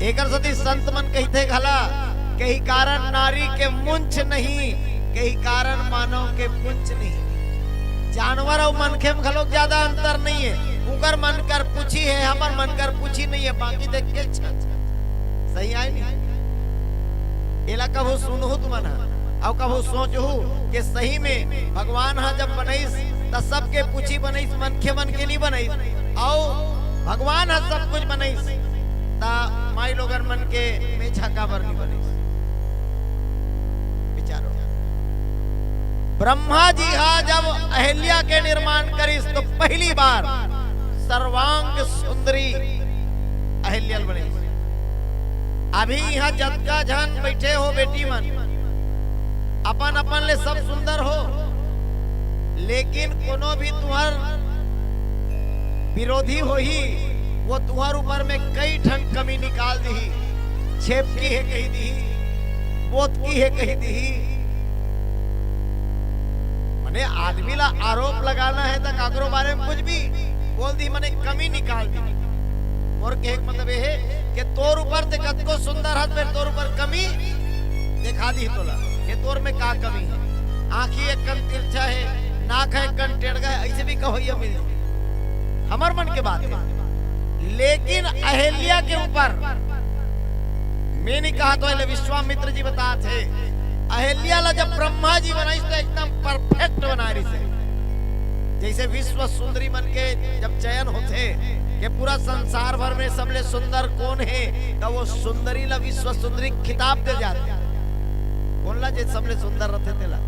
एकर सेती संत मन कहिथे घला, कही कारण नारी के मुंछ नहीं, कही कारण मानव के पुंछ नहीं। जानवर अउ मनखे में घलोक ज्यादा अंतर नहीं है। उकर मन कर पूछी है, हमर मन कर पूछी नहीं है, बाकी देख के अच्छा। सही आय नहीं? एला कभू सुनहू तुमन ह, अउ कभू सोचहू कि सही में भगवान ह जब बनइस, त सबके पूछी बनइस, मनखे मन के नहीं बनइस। अउ भगवान ह सब कुछ बनइस, त माई लोगन मन के मेछा काबर नहीं बनइस? विचारो। ब्रह्मा जी हा जब अहिल्या के निर्माण करिस, तो पहली बार सर्वांग सुंदरी अहिल्या बने। अभी यहाँ जतका झन बैठे हो बेटी मन, अपन अपन ले सब सुंदर हो, लेकिन कोनो भी तुहर विरोधी होही, वो तुहर ऊपर में कई ठन कमी निकाल दिही, छेपकी है कही दिही, बोतकी है कही दिही। मने आदमी ला आरोप लगाना है त काकरो बारे में कुछ भी बोल दी, मने कमी निकाल दी। मोर कहे के मतलब ये है कि तोर ऊपर ते कतको सुंदर हस, फेर तोर ऊपर कमी दिखा दी तोला कि तोर में का कमी है। आँखी एक कन तिरछा है, नाक है एक कन टेढ़ा है, ऐसे भी कहोइया मिल जाए, हमर मन के बात है। लेकिन अहिल्या के ऊपर मैं नहीं कहा तो, एला विश्वामित्र जी बतात हे। अहिल्या ला जब ब्रह्मा जी बनाइस तो एकदम परफेक्ट बना रहिस हे। जैसे विश्व सुंदरी मन के जब चयन होथे कि पूरा संसार भर में सबले सुंदर कोन हे, त वो सुंदरी ला विश्व सुंदरी खिताब दे जाथे। कोन ला जे सबले सुंदर रथे तेला।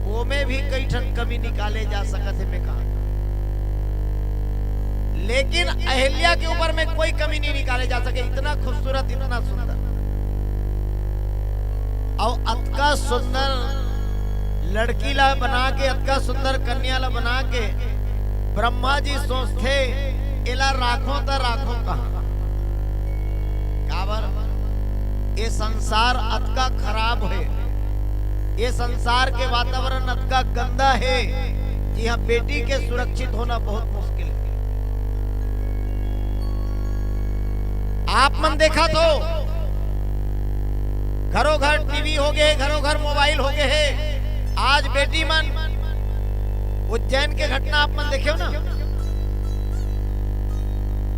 ओमे भी कई ठन कमी निकाले जा सकत हे, मैं कहा, लेकिन अहिल्या के ऊपर में कोई कमी नहीं निकाले जा सके। इतना खूबसूरत, इतना सुंदर, अउ अतका सुंदर लड़की ला बना के, अतका सुंदर कन्या ला बना के ब्रह्मा जी सोचथे, एला राखो त राखो कहाँ? काबर? ये संसार अतका खराब हे, ये संसार के वातावरण अतका गंदा हे, जिहाँ बेटी के सुरक्षित होना बहुत मुश्किल हे। आप मन देखत हो, घरों घर टीवी हो गए, घरों घर मोबाइल हो गए हे। आज बेटी मन, उज्जैन के घटना आप मन देखे हो ना,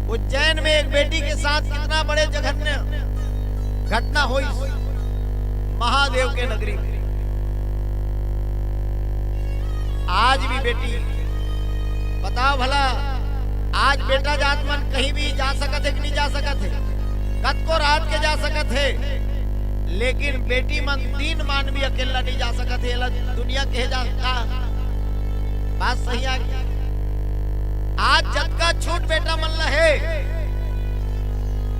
उज्जैन में एक बेटी के साथ कितना बड़े जघन्य घटना हुई महादेव के नगरी में। आज भी बेटी, बताओ भला, आज बेटा जात मन कहीं भी जा सकत हे कि नहीं जा सकत हे? कतको रात के जा सकत हे, लेकिन बेटी मन दीन मानवी अकेला नहीं जा सकत हे। एला दुनिया कहे जा का? बात सही आ गई। आज जतका छूट बेटा मन ला हे,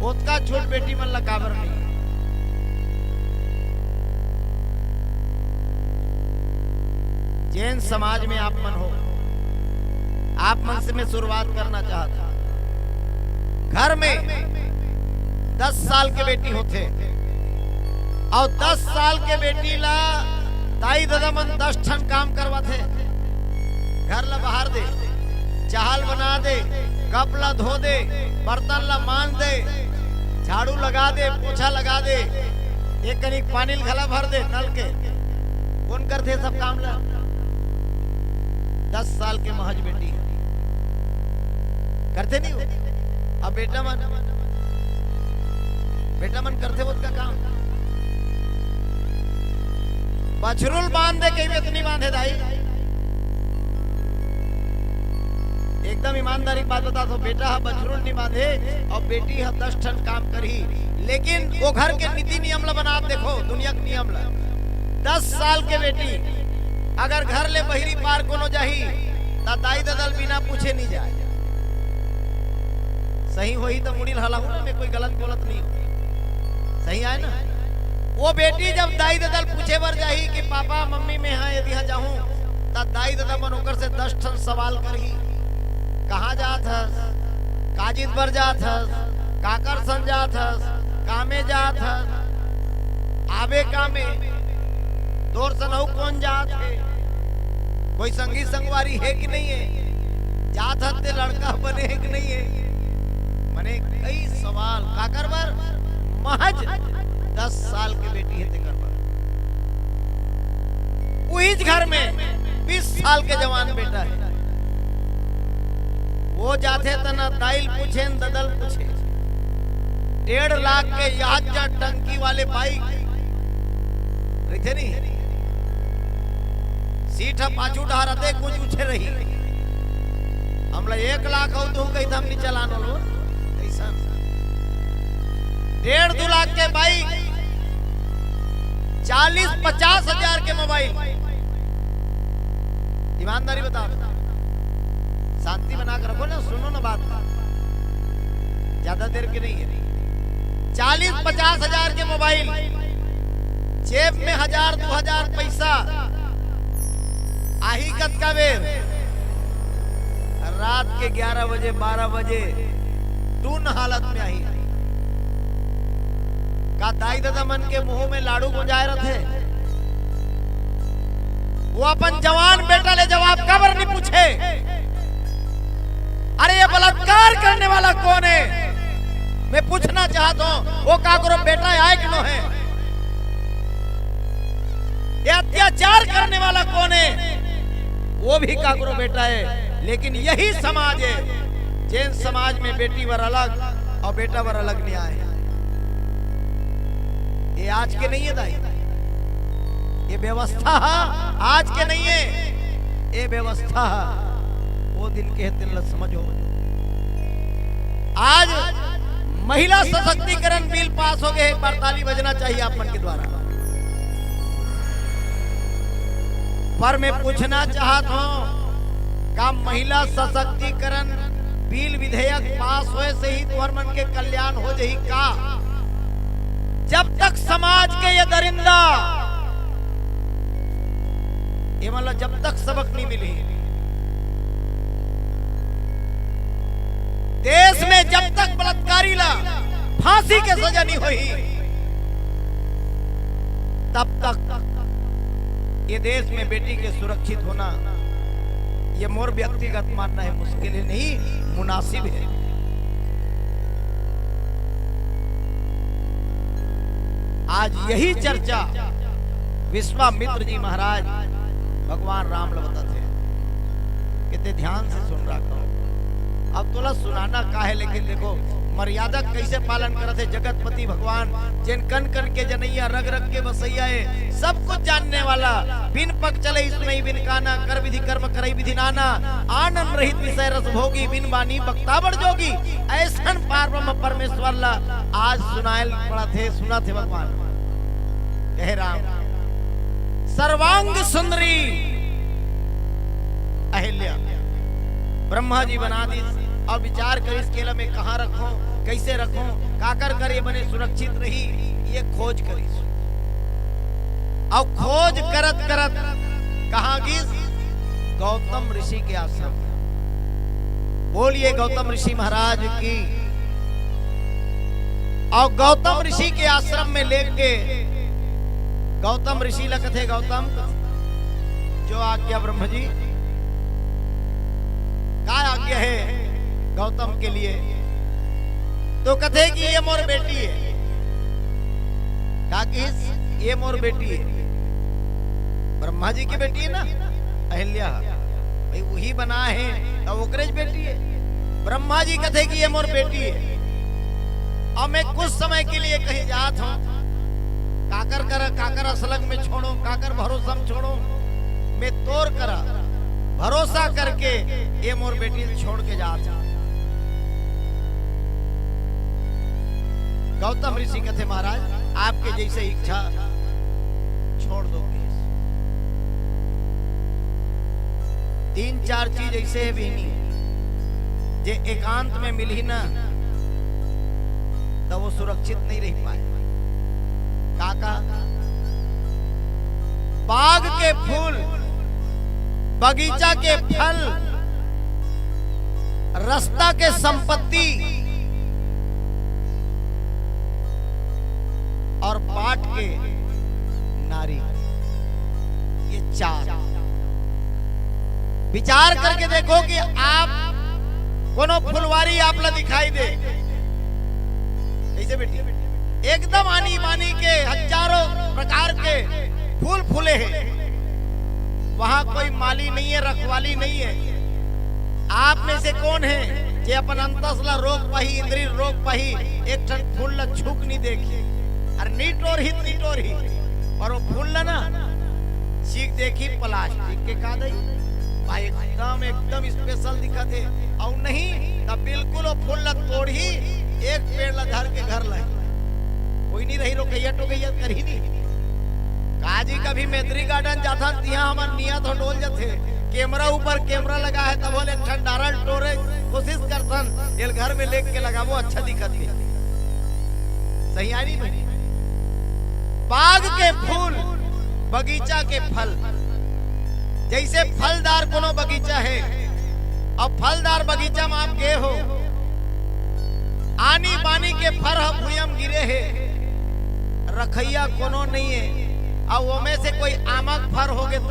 ओतका छूट बेटी मन ला काबर नहीं? जैन समाज में आप मन हो, आप मन से मैं शुरुआत करना चाहता हूं। घर में दस साल के बेटी होथे, अउ दस साल के बेटी ला दाई ददा मन दस ठन काम करवाथे। घर ला बहार दे, चाहा ल बना दे, कप ला धो दे, बर्तन ला मांज दे, झाड़ू लगा दे, पोछा लगा दे, एक कनिक पानी ल घला भर दे नल के। कोन करथे सब काम ला? दस साल के महज बेटी करथे नहीं हो। अब बेटा मन, बेटा मन करथे ओतका काम। बछरू ल बांध दे, कहीं बेतनी बांधे दाई। एकदम ईमानदारी के बात बताथों, बेटा ह बछरू ल नहीं बांधे अउ बेटी ह दस ठन काम करही, लेकिन वो घर के नीति नियम ला बना देखो, दुनिया के नियम ला। दस साल के बेटी अगर घर ले बहिरी पार कोनो जाही, त दाई ददा ल बिना पूछे नहीं जाए। सही होही त मुड़ी ल हलाहूं ना, मैं कोई गलत बोलत नहीं हूं। सही आय ना? वो बेटी जब दाई ददा ल पूछे बर जाही कि पापा, मम्मी, मैं हा यदि हा जाहूं, त दाई ददा मन ओकर से दस ठन सवाल करही। कहाँ जात हस? काजिद बर जात हस? काकर सन जात हस? कामे जात हस? आबे कामे? तोर सन अउ कोन जात हे? कोई संगी संगवारी हे कि नहीं हे? जात हस ते लड़का बने हे कि नहीं हे? मने कई सवाल। काकर बर? महज दस साल के बेटी हे तेकर बर। उहीच घर में बीस साल के जवान बेटा हे, वो जाथे त ना दाई ल पूछे, न ददा ल पूछे। डेढ़ लाख के याद जा टंकी वाले बाइक रहिथे नहीं, सीट ह पाछू डहर आथे, कुछ उछे रही। हमला एक लाख हो तो कही हम नहीं चलान वालो, ऐसा डेढ़ दो लाख के बाइक, चालीस पचास हजार के मोबाइल। ईमानदारी बताओ, शांति बना के रखो ना, सुनो ना बात, ज्यादा देर के नहीं है। चालीस पचास हजार के मोबाइल, जेब में हजार दो हजार पैसा, आही कतका बेर? रात के ग्यारह बजे, बारह बजे टून हालत में आही। का दाई ददा मन के मुंह में लाड़ू गुंजाए रथे? वो अपन जवान बेटा ले जवाब काबर नहीं पूछे? अरे, ये बलात्कार करने वाला कौन है? मैं पूछना चाहता हूं, वो काकरो बेटा आय कि नो हे? ये अत्याचार करने वाला कौन है? वो भी काकरो बेटा है। लेकिन यही समाज है, जैन समाज में बेटी बर अलग अउ बेटा बर अलग न्याय हे। ये आज के नहीं है दाई, ये व्यवस्था ह आज के नहीं है, ये व्यवस्था ह वो दिन के हे, तेन ल समझो। आज महिला सशक्तिकरण बिल पास हो गए, एक बार ताली बजना चाहिए आप मन के द्वारा। पर मैं पूछना चाहत हूँ, का महिला सशक्तिकरण बिल विधेयक पास होए से ही तुहर मन के कल्याण हो जाही का? जब तक समाज के ये दरिंदा, ये मतलब जब तक सबक नहीं मिली, देश में जब तक बलात्कारी ला फांसी के सजा नहीं होही, तब तक ये देश में बेटी के सुरक्षित होना, ये मोर व्यक्तिगत मानना है, मुश्किल है नहीं, मुनासिब है। आज यही चर्चा विश्वामित्र जी महाराज भगवान राम ल बतात हे, कितने ध्यान से सुन रहा करो। अब तोला सुनाना का है, लेकिन देखो मर्यादा कैसे पालन करत हे जगतपति भगवान, जेन कन कन के जनैया, रग रग के बसैया है, सब कुछ जानने वाला, बिन पग चलई सुनई बिन काना, कर विधि कर्म करई विधि नाना, आनंद रहित विषय रस भोगी, बिन बानी बक्ता बड़ जोगी। ऐसन पार ब्रह्म परमेश्वर ला आज सुनायल पड़त हे, सुनत हे भगवान। कहे राम, सर्वांग सुंदरी अहिल्या ब्रह्मा जी बना दीस, अउ विचार करिस, एला मैं कहाँ रखों, कैसे रखों, काकर कर ये बने सुरक्षित रही, ये खोज करिस। अउ खोज करत करत कहाँ गिस? गौतम ऋषि के आश्रम। बोलिए गौतम ऋषि महाराज की। अउ गौतम ऋषि के आश्रम में लेके गौतम ऋषि ल कथे, गौतम, जो आज्ञा ब्रह्म जी, का आज्ञा है गौतम के लिए? तो कथे कि ये मोर बेटी है। का किस? ये मोर बेटी है। ब्रह्मा जी की बेटी है ना अहिल्या, भाई वही बना है, तब ओकरे ज बेटी है। ब्रह्मा जी कथे कि ये मोर बेटी है, अब मैं कुछ समय के लिए कहीं जात हूँ, काकर कर, काकर असलग में छोड़ो, काकर भरोसा में छोड़ो, मैं तोर करा भरोसा करके ये मोर बेटी छोड़ के जात हूँ। गौतम ऋषि कथे, महाराज, आपके जैसे इच्छा छोड़ दो। तीन चार चीज ऐसे है बहिनी, जे एकांत में मिलही ना, तब वो सुरक्षित नहीं रह पाए। काका, बाग के फूल, बगीचा के फल, रास्ता के संपत्ति और बाट के नारी, ये चार। विचार करके देखो कि आप कोनो फुलवारी आप ला दिखाई दे, कैसे बेटी, एकदम आनी बानी के हजारों प्रकार के फूल फूले हैं। वहां कोई माली नहीं है, रखवाली नहीं है। आप में से कौन है जे अपन अंतस ला रोक पाही, इंद्री रोक पाही, एक ठन फूल ला छूक नहीं देखी? अरे निटोर ही, निटोर ही। और वो फूल ला ना चीख देखी, प्लास्टिक के का दई, भाई एकदम, एकदम स्पेशल दिखत हे। और नहीं तब बिल्कुल वो फूल ला तोड़ही, एक पेड़ ला धर के घर लाई। कोई नहीं रही, रोकैया टोकैया करही नहीं। काजी कभी मैत्री गार्डन जाथन, तिहां हमर नियत हो डोल जथे। कैमरा ऊपर कैमरा लगा है, तब बोले एक ठन डारल टोरे कोशिश करथन, एल घर में लेके लगाबो, अच्छा दिखत हे। सही आनी बनी। बाग के फूल, बगीचा के फल, जैसे फलदार कोनो बगीचा है, अब फलदार बगीचा में आप गए हो, आनी बानी के फर ह भुइयां म गिरे हे, रखैया कोनो नहीं है, अउ ओमे से कोई आमा के फर हो गे त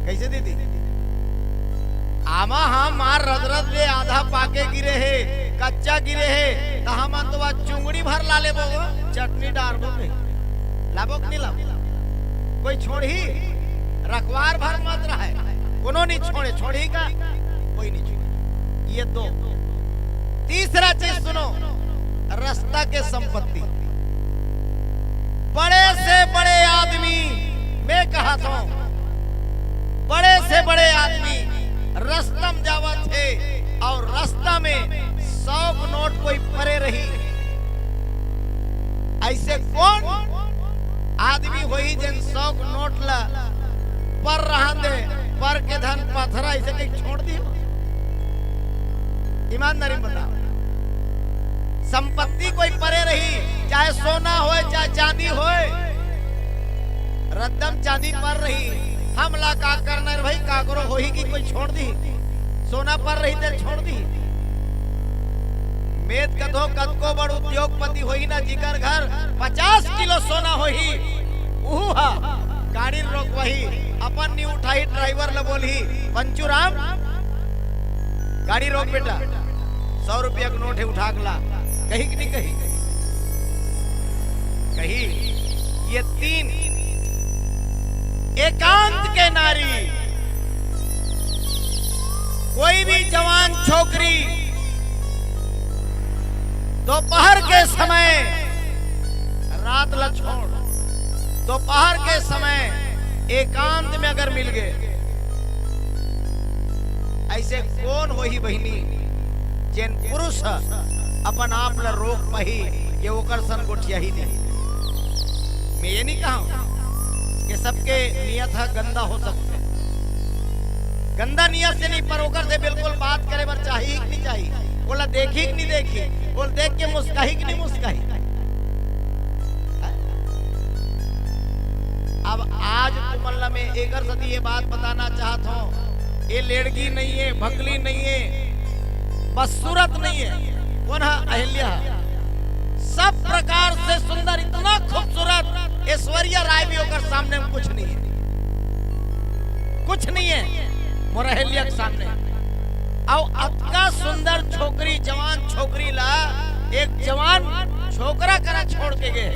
कैसे दीदी? आमा ह मार रदरद ले आधा पाके गिरे हे, कच्चा गिरे हे, त हमन तो आज चुंगड़ी भर ला लेबो, चटनी डारबो कहीं। लाबो कि नहीं लाबो? कोई छोड़ही? रखवार भर मत रहे, कोनो नहीं छोड़े, छोड़ही का? कोई नहीं छोड़े। ये दो। तीसरा चीज सुनो, रास्ता के संपत्ति। बड़े से बड़े आदमी, मैं कहा था, बड़े से बड़े आदमी रास्ता में जावत हे और रास्ता में सौ के नोट कोई परे रही। ऐसे कौन आदमी होही जेन सौ के नोट ला पर रहन दे, पर के धन पथरा, अइसे कहिके छोड़ दिही। ईमानदारी में बताओ, संपत्ति कोई परे रही, चाहे सोना होय, चाहे चांदी होय, रद्दम चांदी पर रही, हमला का करना रे भाई, काकरो होही कि कोई छोड़ दिही, सोना पर रही ते छोड़ दिही। में त कथों कतको बड़ उद्योगपति होही ना, जिकर घर पचास किलो सोना होही, उहू ह गाड़ी रोकवाही, अपन नी उठाही, ड्राइवर ल बोलही, "पंचू राम, गाड़ी रोक बेटा, सौ रुपया के नोट हे, उठा के ला।" कही कि नहीं कही? कही। ये तीन एकांत के नारी, कोई भी जवान छोकरी दोपहर के समय, रात ला छोड़, दोपहर के समय एकांत में अगर मिल गए, अइसे कोन होही बहिनी, जेन पुरुष ह अपन आप ला रोक पाही के ओकर सन गोठियाही नहीं? में ये नहीं कहंव कि सबके नियत ह गंदा हो सकथे, गंदा नियत से नहीं, पर ओकर से बिल्कुल बात करे बर चाही कि नहीं चाही, ओला देखही कि नहीं देखही, ओला देख के मुस्काही कि नहीं मुस्काही। अब आज तुमन ला में एकर सेती ये बात बताना चाहत हंव, ये लेड़गी नहीं हे, भकली नहीं हे, बदसूरत नहीं हे। कोन ह? अहिल्या ह। सब प्रकार से सुंदर, इतना खूबसूरत, ऐश्वर्या राय भी ओकर सामने में कुछ नहीं हे, कुछ नहीं हे मोर अहिल्या के सामने। अउ अतका सुंदर छोकरी, जवान छोकरी ला एक जवान छोकरा करा छोड़ के गे।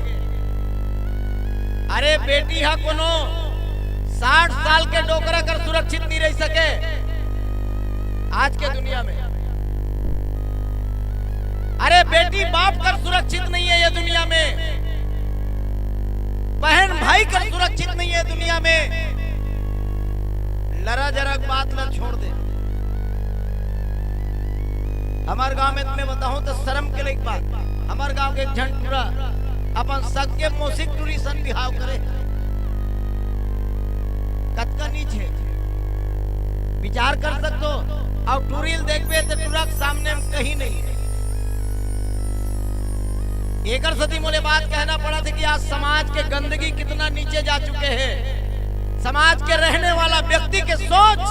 अरे बेटी ह कोनो साठ साल के डोकरा कर सुरक्षित नहीं रह सके आज के दुनिया में। अरे बेटी बाप कर सुरक्षित नहीं हे ये दुनिया में, बहन भाई कर सुरक्षित नहीं हे दुनिया में। लरा जरा के बात ला छोड़ दे। हमर गांव में तुम्हें बताहूं तो शर्म के लायक बात, हमर गांव के एक झन टूरा अपन सग के मौसी के टूरी सन बिहाव करे। कतका नीच हे, विचार कर सकथो। अउ टूरी ल देखबे तो टूरा के सामने में कहीं नहीं हे। एकर सेती मोला बात कहना पड़त हे कि आज समाज के गंदगी कितना नीचे जा चुके हे, समाज के रहने वाला व्यक्ति के सोच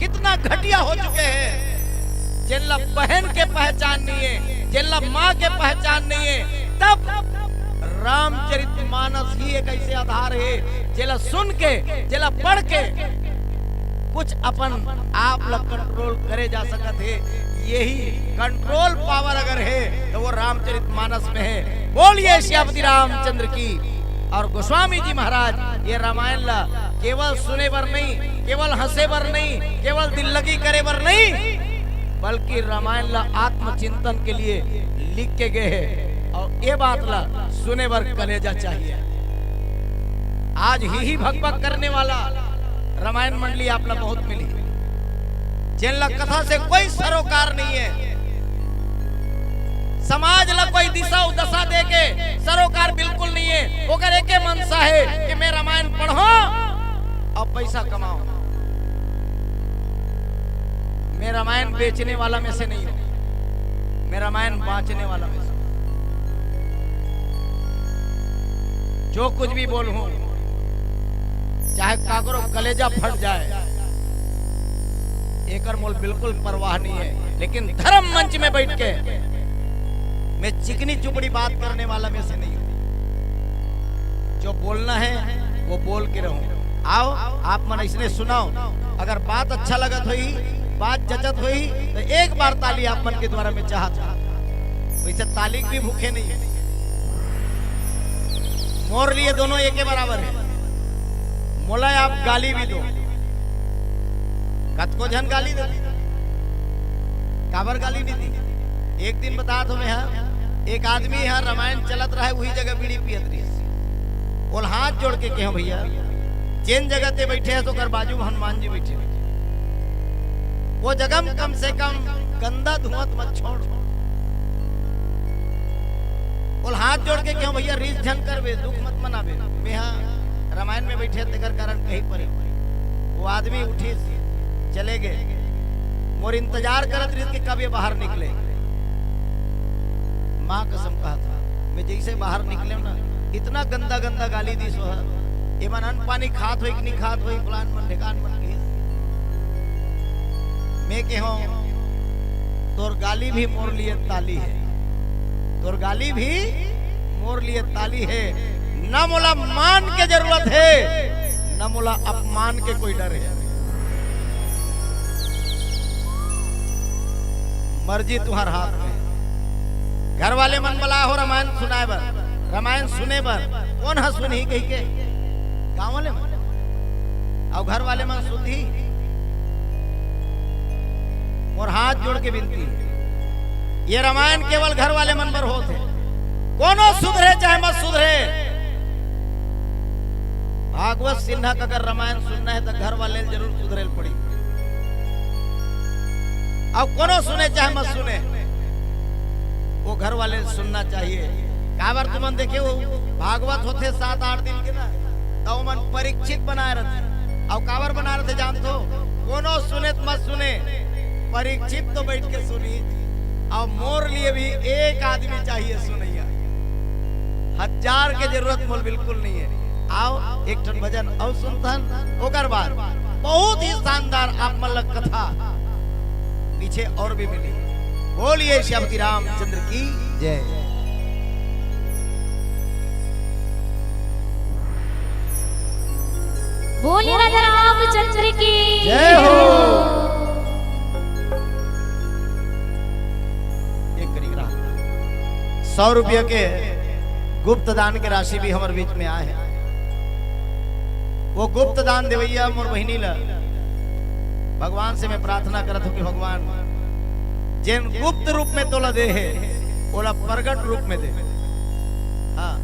कितना घटिया हो चुके हे। जेला बहन के पहचान नहीं हे, जेला माँ के पहचान नहीं हे, तब रामचरित मानस ही एक ऐसे आधार हे, जेला सुन के, जेला पढ़ के कुछ अपन आप ला कंट्रोल करे जा सकत हे। यही कंट्रोल पावर अगर हे तो वो रामचरित मानस में हे। बोलिए सियापति रामचंद्र की। अउ गोस्वामी जी महाराज ये रामायण ला केवल सुने बर नहीं, केवल हंसे बर नहीं, केवल दिल लगी करे बर नहीं, बल्कि रामायण ला आत्मचिंतन के लिए लिख के गे हे। अउ ये बात ला सुने बर कलेजा चाहिए। आज ही ही भकभक करने वाला रामायण मंडली आप ला बहुत मिली, जेन ला कथा से कोई सरोकार नहीं हे, समाज ला कोई दिशा उदशा दे के सरोकार बिल्कुल नहीं हे। ओकर एके मनसा हे कि में रामायण पढ़ों अउ पैसा कमाओं। में रामायण बेचने वाला में से नहीं हूं, में रामायण बांचने वाला में से। जो कुछ भी बोलहूं, चाहे काकरो कलेजा फट जाए, एकर मोला बिल्कुल परवाह नहीं हे, लेकिन धर्म मंच में बैठ के में चिकनी चुपड़ी बात करने वाला में से नहीं हूं। जो बोलना हे वो बोल के रहूं। आओ, आप मन अइसने सुनाओ, अगर बात अच्छा लगत होही, बात जचत होही तो एक बार ताली आप मन के द्वारा में चाहत हंव। वइसे ताली के भी भूखे नहीं हे। मोर लिए दोनों एके बराबर हे। मोला आप गाली भी दो, कतको झन गाली दे, काबर गाली नहीं दी। एक दिन बतात हंव में, हां, एक आदमी ह रामायण चलत रहे, उही जगह बीड़ी पियत रहिस। ओला हाथ जोड़ के कहेंव, "भैया, जेन जगह ते बैठे हस ओकर बाजू में हनुमान जी बैठे हे, वो जगह में कम से कम गंदा धुआं मत छोड़।" ओला हाथ जोड़ के कहेंव, "भैया, रीस झन करबे, दुख मत मनाबे, में हा रामायण में बैठे, तेकर कारण कहीं परे।" वो आदमी उठिस, चले गे। मोर इंतजार करत रहिस कि कब ये बाहर निकले। माँ कसम कहत हँव, मैं जइसे बाहर निकलेंव ना, इतना गंदा गंदा गाली दिस वो। एमन अन्न पानी खात होही कि नहीं खात होही, फलान मन ढेकान मन कहिस। मैं कहेंव, तोर गाली भी मोर लिए ताली हे, तोर गाली भी मोर लिए ताली हे। न मोला मान के जरूरत हे, न मोला अपमान के कोई डर हे। मर्जी तुँहर हाथ में। घर वाले मन बलाए हो रामायण सुनाए बर, रामायण सुने बर, कोन ह सुनही कहिके? गाँव वाले मन। अउ घर वाले मन सुनही? मोर हाथ जोड़ के विनती हे, ये रामायण केवल घर वाले मन बर होत हे। कोनो सुधरे चाहे मत सुधरे, भागवत सिन्हा का अगर रामायण सुनना हे त घर वाले ल जरूर सुधरे ल पड़ी। अउ कोनो सुने चाहे मत सुने, वो घर वाले ल सुनना चाहिए। काबर तुमन देखे हो, भागवत होथे सात आठ दिन के ना, त ओमन परीक्षित बनाए रहिथे। अउ काबर बनाए रहिथे जानथो? कोनो सुने त मत सुने, परीक्षित तो बइठ के सुनही। अउ मोर लिए भी एक आदमी चाहिए सुनइया, हजार के जरूरत मोल बिल्कुल नहीं हे। आव, एक ठन भजन अउ सुनथन, ओकर बाद बहुत ही शानदार आप मन ला कथा पीछे अउ भी मिलही। बोलिए श्यामती रामचंद्र की जय। बोलिए राजा रामचंद्र की जय हो। एक करीब रहा। सौ रुपया के गुप्त दान के राशि भी हमर बीच में आए हे। वो गुप्त दान देवइया मोर बहिनी ला भगवान से मैं प्रार्थना करत हँव कि भगवान, जेन गुप्त रूप में तोला दे हे, ओला प्रगट रूप में दे। हाँ,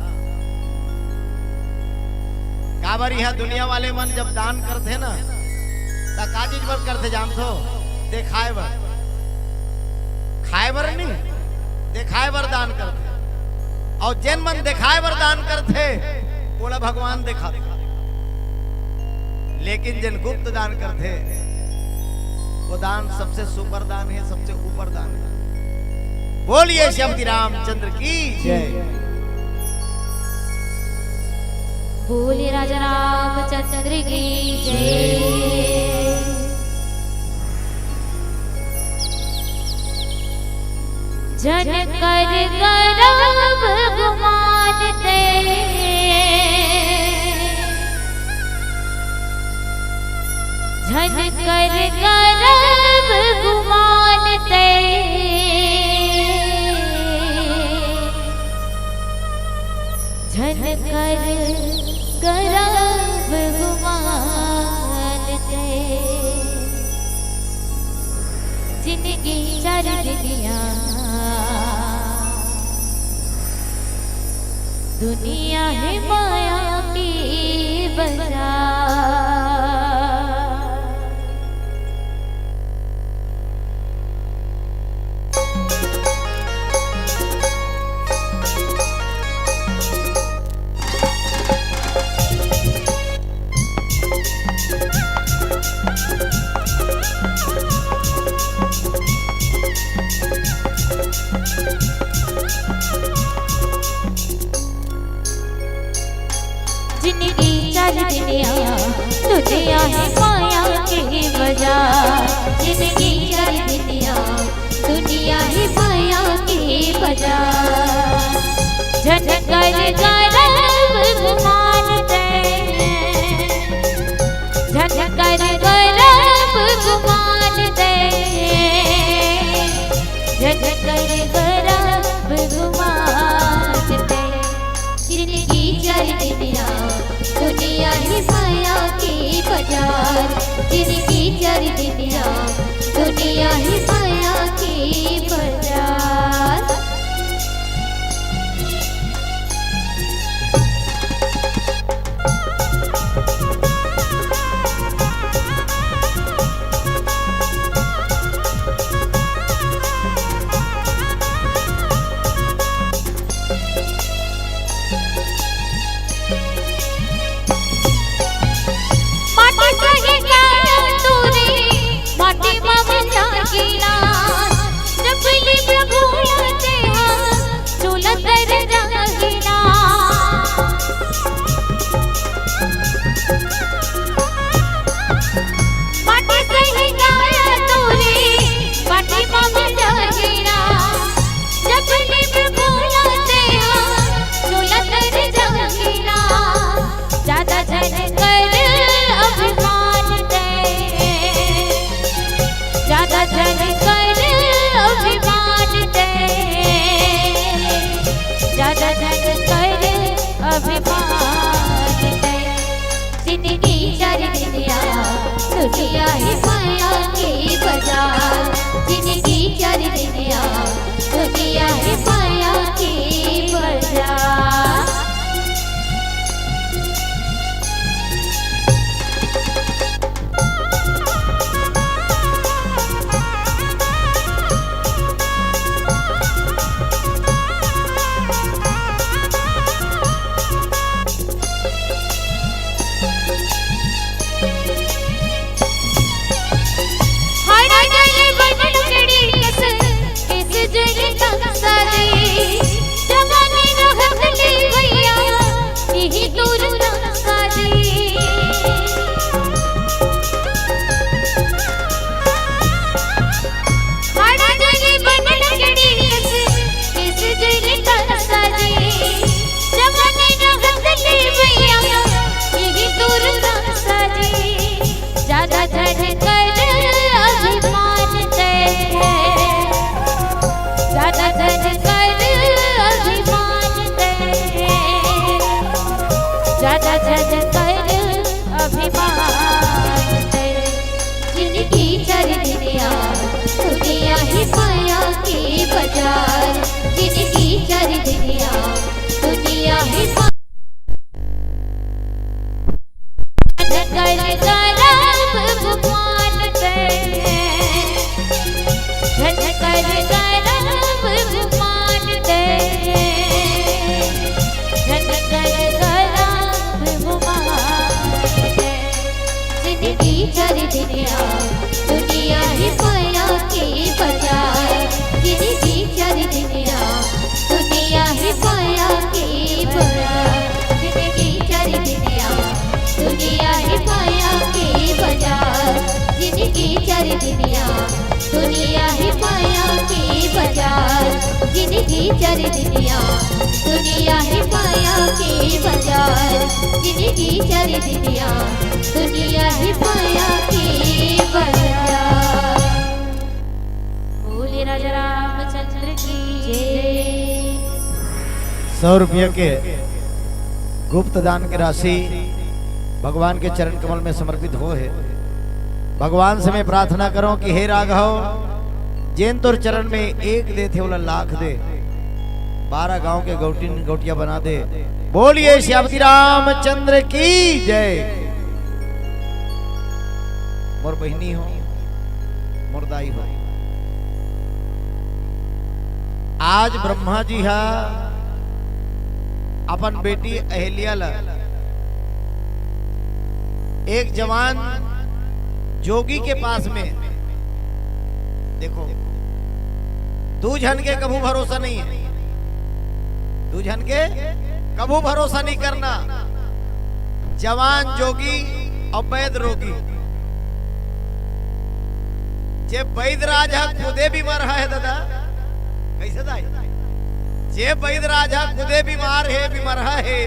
काबर इहाँ दुनिया वाले मन जब दान करथे ना, त का चीज बर करथे जानथो? देखाए बर। खाए बर नहीं, देखाए बर दान करथे। अउ जेन मन देखाए बर दान करथे, ओला भगवान देखाथे। लेकिन जेन गुप्त दान करथे, वो दान सबसे सुपर दान हे, सबसे ऊपर दान हे। बोलिए श्यामती रामचंद्र की जय। बोलिए राजा रामचंद्र की जय। झन कर गर्व गुमान तैं, झन कर गर्व गुमान तैं, झन कर गर्व गुमान तैं। जिनगी चार दुनिया, दुनिया हे माया के बाजार। जिनगी चार दुनिया, दुनिया हे माया के बाजार। जिनगी चार दुनिया, दुनिया हे माया के बाजार। झन कर गर्व गुमान तैं, झन कर गर्व गुमान तैं, झन कर गर्व गुमान तैं। जिनगी चार दुनिया, दुनिया हे माया के बाजार। जिनगी चार दुनिया, दुनिया हे माया के बाजार। माटी सही का राजा झन कर अभिमान ते, जिनगी चर दिनिया, दुनिया ही माया के बाजार। जिनगी चर दिनिया, दुनिया ही माया, झन कर करब गुमान ते, झन कर करब गुमान ते, झन कर करब गुमान ते। जिनगी चर दिनिया, दुनिया ही माया के बाजार। जिनगी चर दिनिया, दुनिया ही माया के बाजार। जिनगी चर दिनिया, दुनिया ही माया के बाजार। जिनगी चर दिनिया, दुनिया ही माया के बाजार। जिनगी चर दिनिया, दुनिया ही माया के बाजार। जिनगी चर दिनिया, दुनिया ही माया के बाजार। बोलिए राजा रामचंद्र की जय। सौ रुपया के गुप्त दान के राशि भगवान के चरण कमल में समर्पित हो हे। भगवान से मैं प्रार्थना करों कि हे राघव, जेन तोर चरण में एक दे थे, ओला लाख दे, बारह गांव के गौटिन गौटिया बना दे। बोलिए श्यामती रामचंद्र की जय। मोर बहिनी हो, मोर दाई हो, आज ब्रह्मा जी हा अपन बेटी अहिल्या ला एक जवान जोगी के पास में, देखो, दू झन के कभू भरोसा नहीं है, दू झन के कभू भरोसा नहीं करना। जवान जोगी अउ वैद रोगी। जे वैद राज ह खुदे बीमार हे दादा, कइसे दाई? जे वैद राज ह खुदे बीमार हे, बीमार हे,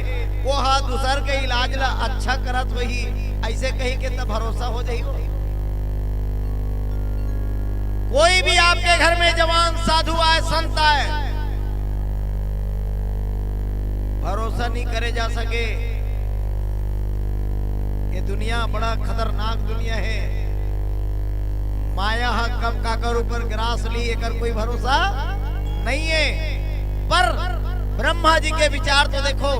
वो ह दूसर के इलाज ला अच्छा करत होही, अइसे कही के त भरोसा हो जाही वो। कोई भी आपके घर में जवान साधु आए, संत आए, भरोसा नहीं करे जा सके। ये दुनिया बड़ा खतरनाक दुनिया हे। माया ह कब काकर ऊपर ग्रास ली, एकर कोई भरोसा नहीं हे। पर ब्रह्मा जी के विचार तो देखो,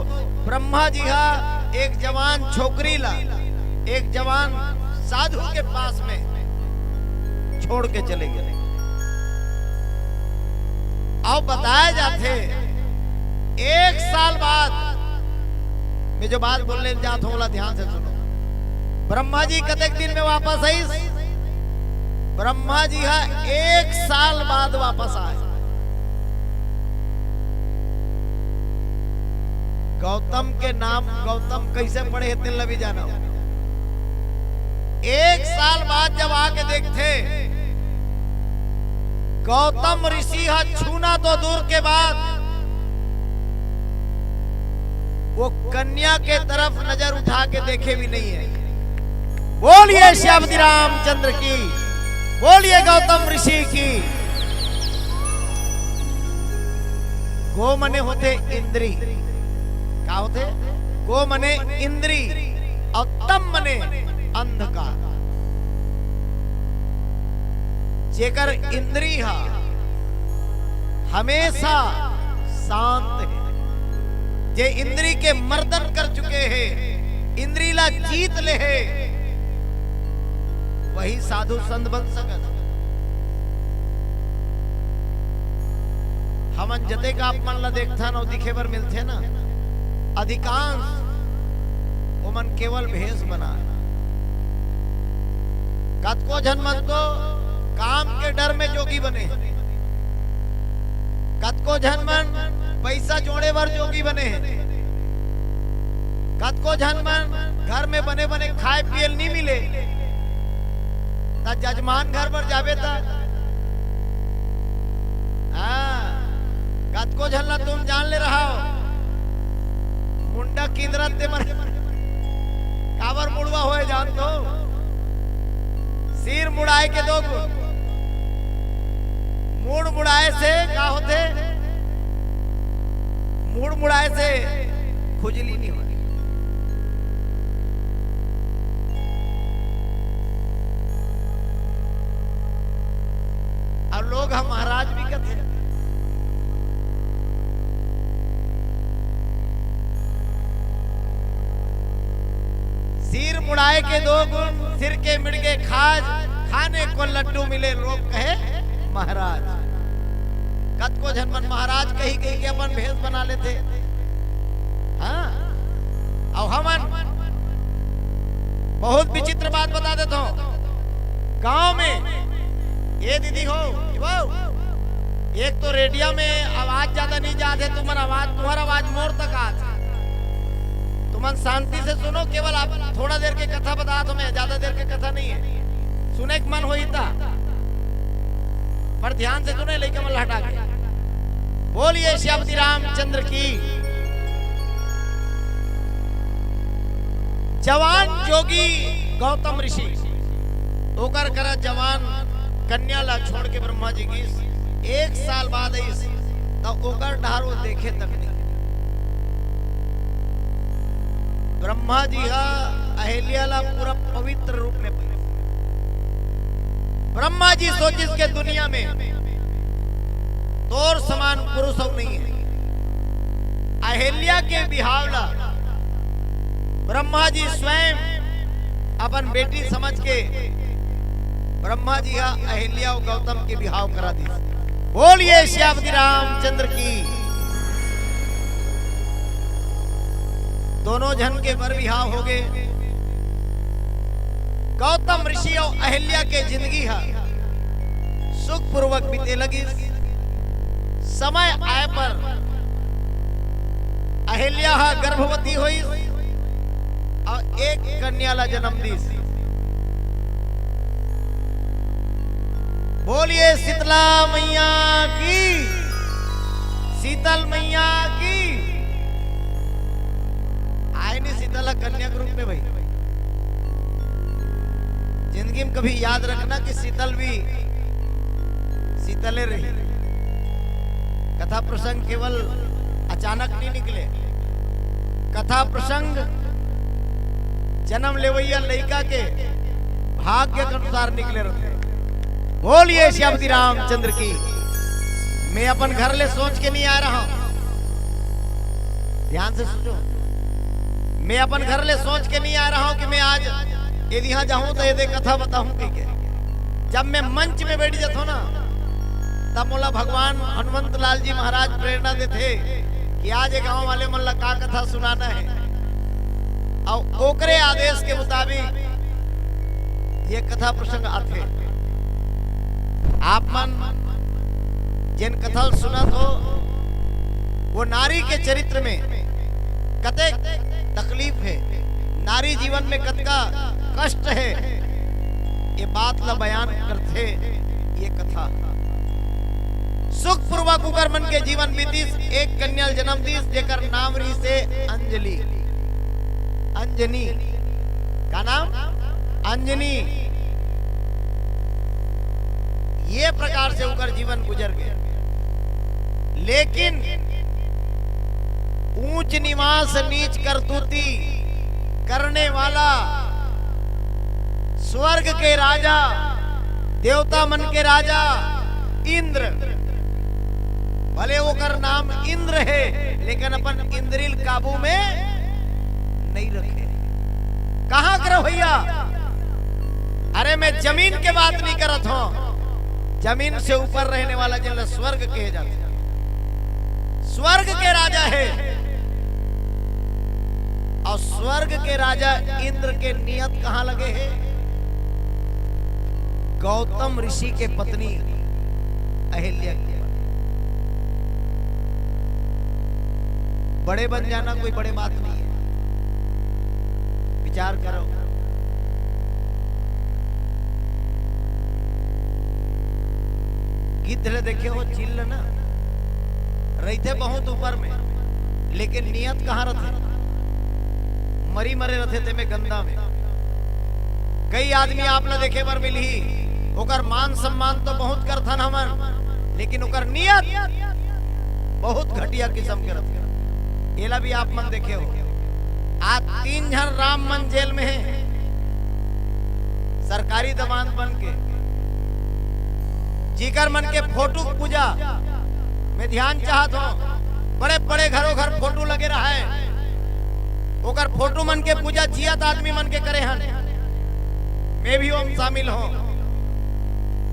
ब्रह्मा जी हा एक जवान छोकरी ला, एक जवान साधु के पास में छोड़ के चले गए। अब बताया जाथे, एक साल बाद, मैं जो बात बोलने जात हूं, ओला ध्यान से सुनो। ब्रह्मा जी कतेक दिन में वापस आइस? ब्रह्मा जी हा एक साल बाद वापस आए। गौतम के नाम गौतम कइसे पड़े हे, तेन ला भी जानो। एक साल बाद जब आके देखथे, गौतम ऋषि हा छूना तो दूर के बात, वो कन्या के तरफ नजर उठा के देखे भी नहीं है। बोलिए श्यामती रामचंद्र की, बोलिए गौतम ऋषि की। गो मने होथे इंद्री। का होथे? गो मने इंद्री, अउ तम मने अंधकार। जेकर इंद्री हा हमेशा शांत हे, जे इंद्री के मर्दन कर चुके हे, इंद्री ला जीत ले हे, वही साधु संत बन सकत हे। हमन जतेक आप मन ला देखथन अउ दिखे बर मिलथे ना, अधिकांश ओमन केवल भेष बनाए। कतको झन मन तो काम के डर में जोगी बने हे, कतको झन मन पइसा जोड़े बर जोगी बने हे, कतको झन मन घर में बने बने खाए पिए ल नी मिले, त जजमान घर बर जाबे त, हाँ, कतको झन ला तुम जान ले रहा हो, मुंडा किंदरत ते मन काबर मुड़वा होए जान तो, सिर मुड़ाए के दो गुण। मुड़ मुड़ाए से का होथे? मुड़ मुड़ाए से खुजली नहीं होती। महाराज भी कथे। सिर मुड़ाए के दो गुण, सिर के मिड़गे खाज, खाने को लड्डू मिले लोग कहे महाराज। कतको झन मन महाराज कही कही के अपन भेष बना लेथे। हाँ, अउ हमन बहुत विचित्र बात बता देथों। गांव में, ए दीदी हो, ए बाऊ, एक तो रेडिया में आवाज ज्यादा नहीं जात हे, तुमन आवाज, तुम्हारा आवाज मोर तक आत हे। तुमन शांति से सुनो, केवल आप थोड़ा देर के कथा बतात हों, मैं ज्यादा देर के कथा नहीं हे, सुने के मन होही ता, पर ध्यान से सुने, लइका मन ला हटा के। बोलिए श्यामती रामचंद्र की। जवान जोगी गौतम ऋषि, ओकर करा जवान कन्या ला छोड़ के ब्रह्मा जी गिस। एक साल बाद आइस, त ओकर डहर वो देखे तक नहीं। ब्रह्मा जी हा अहिल्या ला पूरा पवित्र रूप में पाइस। ब्रह्मा जी सोचिस के दुनिया में तोर समान पुरुष अउ नहीं हे। अहिल्या के बिहाव ला ब्रह्मा जी स्वयं अपन बेटी समझ के ब्रह्मा जी हा अहिल्या अउ गौतम के बिहाव करा दिस। बोलिए श्यामती रामचंद्र की। दोनों झन के बर बिहाव हो गे। गौतम ऋषि अउ अहिल्या के जिंदगी हा सुखपूर्वक बीते लगिस। समय आए पर अहिल्या हा गर्भवती होइस अउ एक कन्या ला जन्म दिस। बोलिए शीतला मैया की, शीतल मैया की। आए नहीं शीतल हा कन्या के रूप में भाई। जिंदगी में कभी याद रखना कि शीतल भी शीतले रही। कथा प्रसंग केवल अचानक नहीं निकले। कथा प्रसंग जन्म लेवैया लइका के भाग्य के अनुसार निकले रथे। बोलिए श्यामती रामचंद्र की। मैं अपन घर ले सोच के नहीं आ रहा हूं, ध्यान से सोचो, मैं अपन घर ले सोच के नहीं आ रहा हूं कि मैं आज यदि यहां जाहूं तो ये दे कथा बताहूं कहिके। जब मैं मंच में बैठ जाता हूं ना, तब मोला भगवान हनुमंत लाल जी महाराज प्रेरणा देथे कि आज ये गांव वाले मन ला का कथा सुनाना हे। अउ ओकरे आदेश के मुताबिक ये कथा प्रसंग आथे। आप मन जेन कथा ल सुनत हो, वो नारी के चरित्र में कतेक तकलीफ हे, नारी जीवन में कतका कष्ट हे, ये बात ला बयान करथे ये कथा। सुखपूर्वक उकर मन के जीवन बीतिस, एक कन्या ल जन्म दिस, जेकर नाम रहिस हे अंजलि, अंजनी। का नाम? अंजनी। ये प्रकार से उकर जीवन गुजर गे। लेकिन ऊंच निवास नीच करतूती करने वाला स्वर्ग के राजा, देवता मन के राजा इंद्र, भले ओकर नाम इंद्र हे, लेकिन अपन इंद्रिल काबू में नहीं रखे। कहां के रहो भैया? अरे, मैं जमीन के बात नहीं करत हूं, जमीन से ऊपर रहने वाला जेला स्वर्ग कहे जाथे, स्वर्ग के राजा हे। अउ स्वर्ग के राजा इंद्र के नियत कहां लगे हे? गौतम ऋषि के पत्नी अहिल्या के ऊपर। बड़े बन जाना कोई बड़े बात नहीं हे। विचार करो, गिद्ध ले देखे हो, चील ले ना, रहिथे बहुत ऊपर में, लेकिन नियत कहां रथे? मरी मरे रथे, तेमे गंदा में। कई आदमी आप ला देखे बर मिलही, ओकर मान सम्मान तो बहुत करथन हमन, लेकिन ओकर नियत बहुत घटिया किस्म के रथे। एला भी आप मन देखे हो, आज तीन झन राम मन जेल में हे, सरकारी दमांद बन के। जिकर मन के फोटो के पूजा में ध्यान चाहत हो, बड़े बड़े घरों घर फोटो लगे रहे, ओकर फोटो मन के पूजा जियत आदमी मन के करे हन, मैं भी ओम शामिल हो।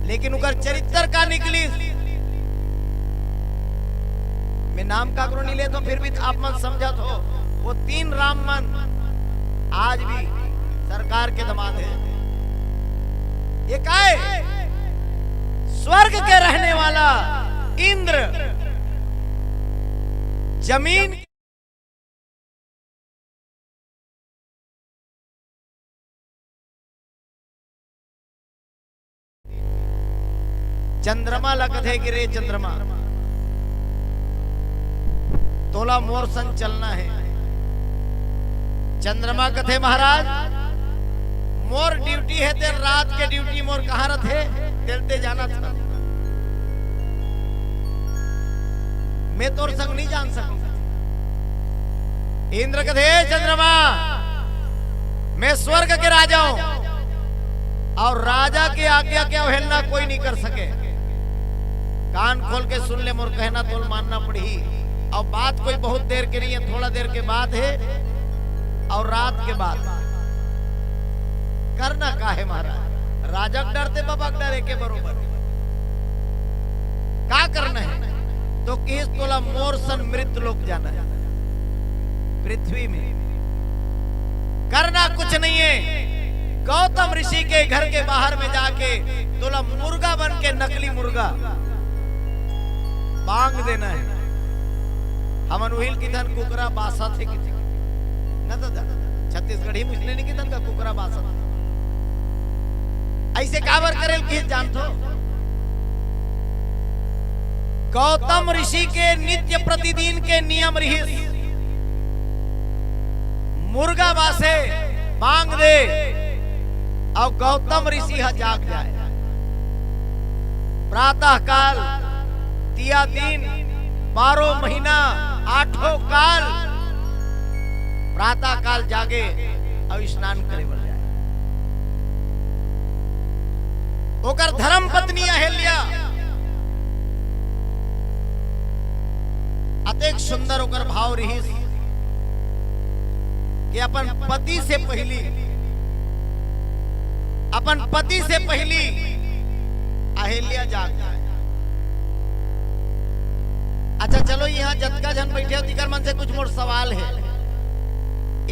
लेकिन ओकर चरित्र का निकली, मैं नाम काकरो नहीं लेत हो, फिर भी आप मन समझत हो, वो तीन राम मन आज भी सरकार के दमाद है। ये काय? स्वर्ग के रहने वाला इंद्र, जमीन चंद्रमा ला कथे कि रे चंद्रमा, तोला मोर संग चलना है। चंद्रमा कथे, महाराज, मोर ड्यूटी है, तेर रात के ड्यूटी मोर कहाँ रथे, तेल ते जाना था, मैं तोर संग नहीं जान सकूं। इंद्र कथे, चंद्रमा, मैं स्वर्ग के राजा हूं और राजा के आज्ञा के अवहेलना कोई नहीं कर सके। कान खोल के सुन ले, मोर कहना तोल मानना पड़ही। और बात कोई बहुत देर के नहीं है, थोड़ा देर के बात है और रात के बात। करना का है महाराज? राजा के डर ते बाबा के डर एके बरोबर। का करना है? तो किस तोला मोर सन मृत लोक जाना है। पृथ्वी में करना कुछ नहीं है। गौतम ऋषि के घर के बाहर में जाके तोला मुर्गा बन के, नकली मुर्गा, बांग देना है। हमन उहिल किथन कुकरा बासा थे किथन। न दादा, छत्तीसगढ़ी मुझले नहीं किथन का कुकरा बासा थे। ऐसे काबर करेल कि जानथो? गौतम ऋषि के नित्य प्रतिदिन के नियम रिहिस, मुर्गा बासे, बांग दे, और गौतम ऋषि ह जाग जाए। प्रातः काल, तिया दिन, बारह महीना, आठों काल, प्रातः काल जागे और स्नान करे बर जाए। ओकर धर्म पत्नी अहिल्या, अतेक सुंदर ओकर भाव रिहिस कि अपन पति से पहली, अपन पति से पहली अहिल्या जाग जाए। अच्छा चलो, यहाँ जतका झन बैठे हो, तिकर मन से कुछ मोर सवाल है।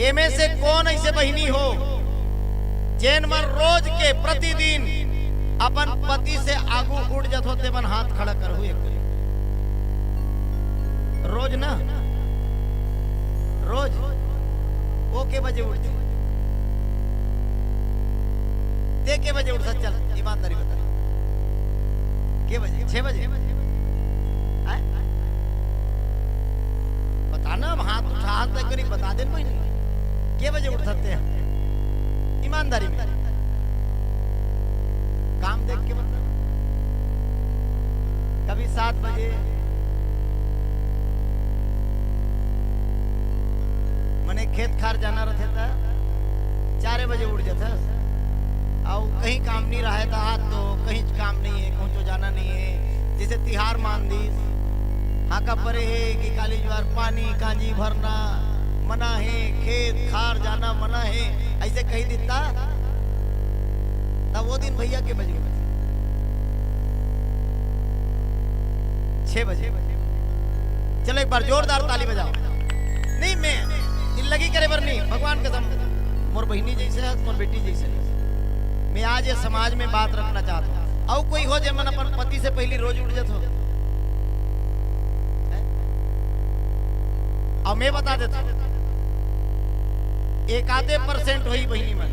एमे से कौन ऐसे बहिनी हो जेन मन रोज के प्रतिदिन अपन पति से आगू उठ जात हो, ते मन हाथ खड़ा करहु एक बारी। रोज ना, रोज। वो के बजे उठथे? ते के बजे उठथस? चल, ईमानदारी बता। के बजे? छह बजे? हैं? बता ना, हम हाथ उठा, हाथ तक नहीं बता देन बहिनी। के बजे उठथस ते? ईमानदारी में। काम देख के बता। कभी सात बजे, मने खेत खार जाना रथे त चारे बजे उठ जाथस। अउ कहीं काम नहीं रहे त आज तो कहीं काम नहीं है, कहूँ तो जाना नहीं है। जैसे तिहार मान दीस, हाका परे हे कि काली जुआर पानी कांजी भरना मना है, खेत खार जाना मना है, ऐसे कही दिता। तब वो दिन भैया के बजे उठे? छह बजे। चलो एक बार जोरदार ताली बजाओ। नहीं, मैं दिल लगी करे बर नहीं, भगवान कसम, मोर बहिनी जैसे है, मोर बेटी जैसे है। मैं आज ये समाज में बात रखना चाहता हूँ। अउ कोई हो जे मन अपन पति से पहली रोज उठ जात हो? हैं? अउ मैं बता देता हूँ, एक आधे परसेंट होही बहिनी मन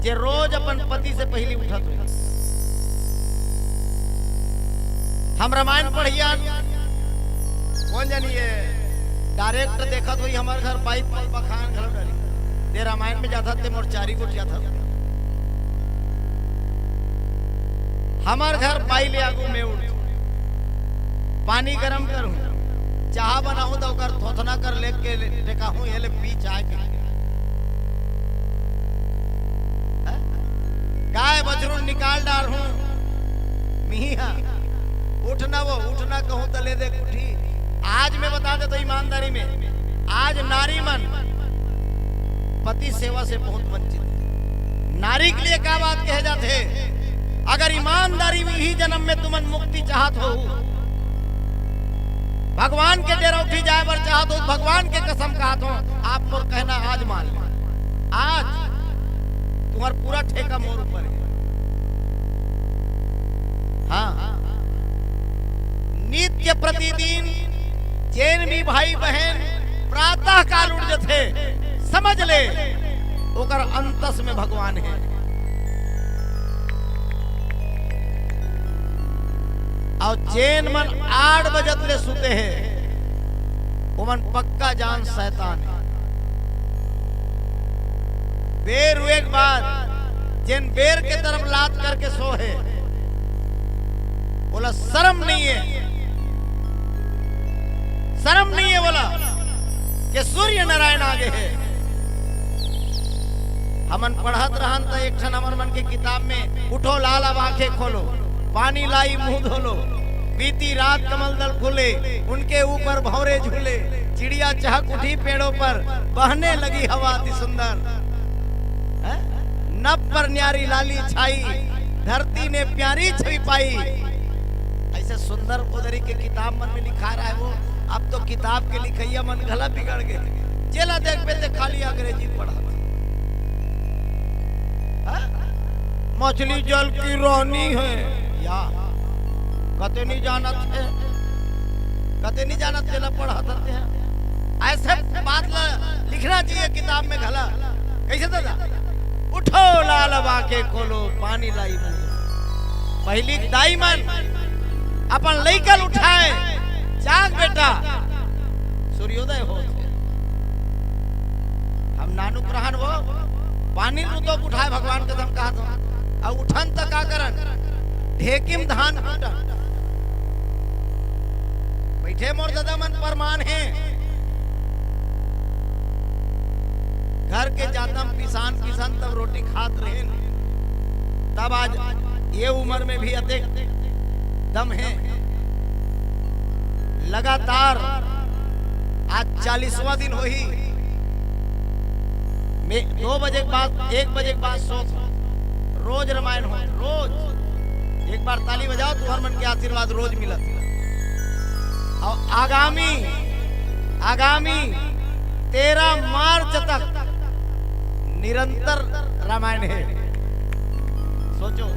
जे रोज अपन पति से पहली उठत होही। हम रामायण पढ़िया, कौन जानी ये डायरेक्ट देखत होही, हमर घर बाई पल बखान घलो डाली, ते रामायण में जाथस ते मोर चारी गोट जाथस। हमर घर बाई ले आगू में उठ, पानी गरम करूँ, चाहा बनाऊँ त ओकर थोथना कर लेके टेकाहूँ, ये ले पी चाय पी। हैं? गाय बछरू निकाल डारहूँ, मिया, उठ ना वो, उठ ना कहूं त ले दे उठी। आज मैं बता देता हूं ईमानदारी में, आज नारी मन पति सेवा से बहुत वंचित है। नारी के लिए का बात कहे जाते है? अगर ईमानदारी में इही जन्म में तुमन मुक्ति चाहत हो, भगवान के डेरा उठी जाए बर चाहत हो, भगवान के कसम खात हो, आप मोर कहना आज मान ले। आज तुम्हार पूरा ठेका मोर ऊपर है। हाँ, नित्य प्रतिदिन जेन भी भाई बहन प्रातः काल उठ जथे, समझ ले, ओकर अंतस में भगवान है। अउ जेन मन आठ बजत ले सुते हे, ओमन पक्का जान शैतान हे। बेर हुए के बाद जेन बेर के तरफ लात करके सो हे, ओला शर्म नहीं है, शर्म नहीं है बोला कि सूर्य नारायण आगे है। हमन पढ़त रहन त एक ठन हमर मन के किताब में, "उठो लाल अब आंखें खोलो, पानी लाई मुंह धो लो, बीती रात कमल दल फूले, उनके ऊपर भौंरे झूले, चिड़िया चहक उठी पेड़ों पर, बहने लगी हवा अति सुंदर।" हैं? "नभ पर न्यारी लाली छाई, धरती ने प्यारी छवि पाई।" ऐसे सुंदर उदरी के किताब मन में लिखा रहा है वो। अब तो किताब के लिखइया मन घला बिगड़ गए, जेला देखबे ते खाली अंग्रेजी पढ़त। हाँ? "मछली जल की रानी है।" या कते नहीं जानत हे, कते नहीं जानत, तेला पढ़त हे। ऐसे बात ला लिखना चाहिए किताब में घला। कैसे दादा? "उठो लाल अब आंखें खोलो, पानी लाई मुंह।" पहली दाई मन अपन लइका ल उठाए, "जाग बेटा, सूर्योदय हो।" हम नानुक रहन वो, पानी ल तो उठाए, भगवान कसम कहत हो। अउ उठन त का करन? ढेकी म धान कूटन। बैठे मोर ददा मन परमान हे। घर के जातम पिसान पिसान तब रोटी खात रहेन, तब आज ये उम्र में भी अतेक दम हे। लगातार आज चालीसवां दिन होही। मैं दो बजे के बाद, एक बजे के बाद सोत हूँ। रोज रामायण होत, रोज। एक बार ताली बजाओ, तुम्हार मन के आशीर्वाद रोज मिलत। अउ आगामी, आगामी तेरह मार्च तक निरंतर रामायण हे। सोचो।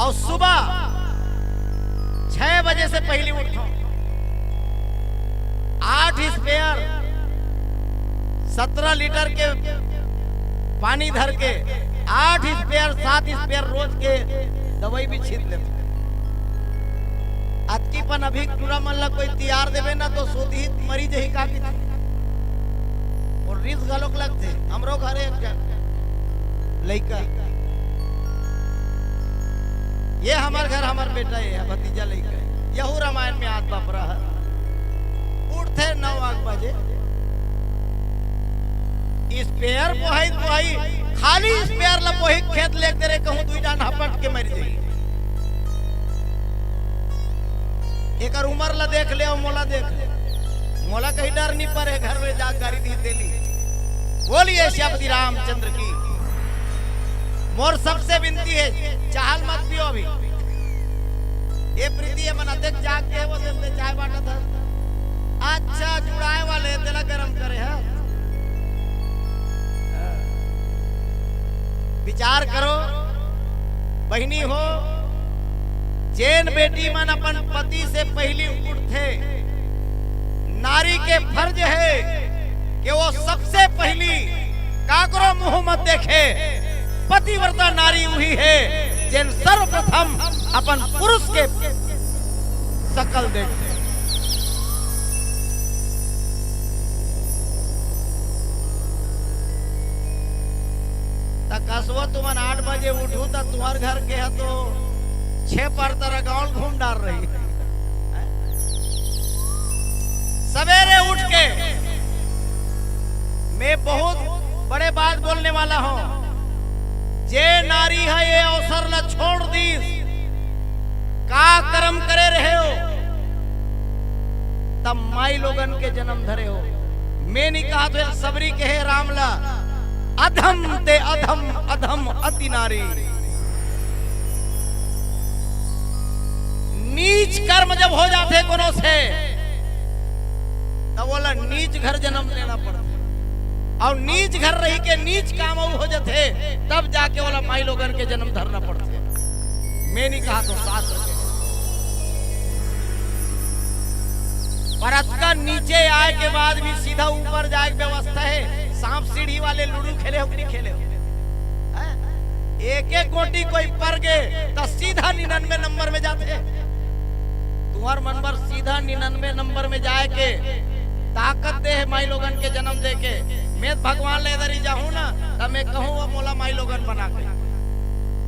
अउ सुबह छह बजे से पहली उठो, आठ स्पेयर, सत्रह लीटर के पानी धर के, आठ स्पेयर, सात स्पेयर रोज के दवाई भी छींट लेते। अतकी पन अभी टूरा मन ला कोई तियार देबे ना तो सोती ही मरी जही का की। अउ रिस घलोक लगथे। हमरो घरे एक झन लइका, ये हमर घर, हमर बेटा, ये भतीजा लइका हे, यहू रामायण में आत बापरा हे। उठथे नौ आठ बजे, स्पेयर पोहाई पोहाई, खाली स्पेयर ला पोही खेत लेके रे कहूँ दुई डान हपट के मर जाही। एकर उमर ला देख ले अउ मोला देख ले, मोला कहीं डर नहीं परे, घर में जा गाड़ी दी देली। बोलिए श्यापति रामचंद्र की। मोर सबसे विनती हे, चाह ल मत पियो अभी। ये प्रीति हे मन अतेक जाग के वो देते चाय बांटत हे। अच्छा जुड़ाए वाले तेला गरम करे हे। विचार करो बहिनी हो, जेन बेटी मन अपन पति से पहिली उठथे, नारी के फर्ज हे कि वो सबसे पहिली काकरो मुंह मत देखे। पतिव्रता नारी उही हे जेन सर्वप्रथम अपन पुरुष के सकल देखथे। त कसवो तुमन आठ बजे उठू त तुहर घर के ह तो छह पर तरह गांव घूम डार रही। सवेरे उठ के मैं बहुत बड़े बात बोलने वाला हूं। जे नारी ह ये अवसर ला छोड़ दीस, का करम करे रहे हो, तब माई लोगन के जनम धरे हो। मैं नहीं कहा तो सबरी कहे राम ला, अधम ते अधम, अधम अति नारी। नीच कर्म जब हो जाथे कोनो से, तब ओला नीच घर जनम लेना पड़थे। अउ नीच घर रही के नीच काम अउ हो जथे, तब जाके ओला माई लोगन के जनम धरना पड़थे। मैं नहीं कहा तो शास्त्र के। पर अतका नीचे आए के बाद भी सीधा ऊपर जाए के व्यवस्था हे। सांप सीढ़ी वाले लूडो खेले हो कि नहीं खेले हो? हैं? एक एक गोटी कोई पर गे त सीधा निन्यानवे नंबर में जाथे। तुंहर मन बर सीधा निन्यानवे नंबर में जाए के ताकत दे हे माई लोगन के जनम दे के। मैं भगवान ले दरी जाहूं ना, त मैं कहूं, "अब मोला माई लोगन बना के।"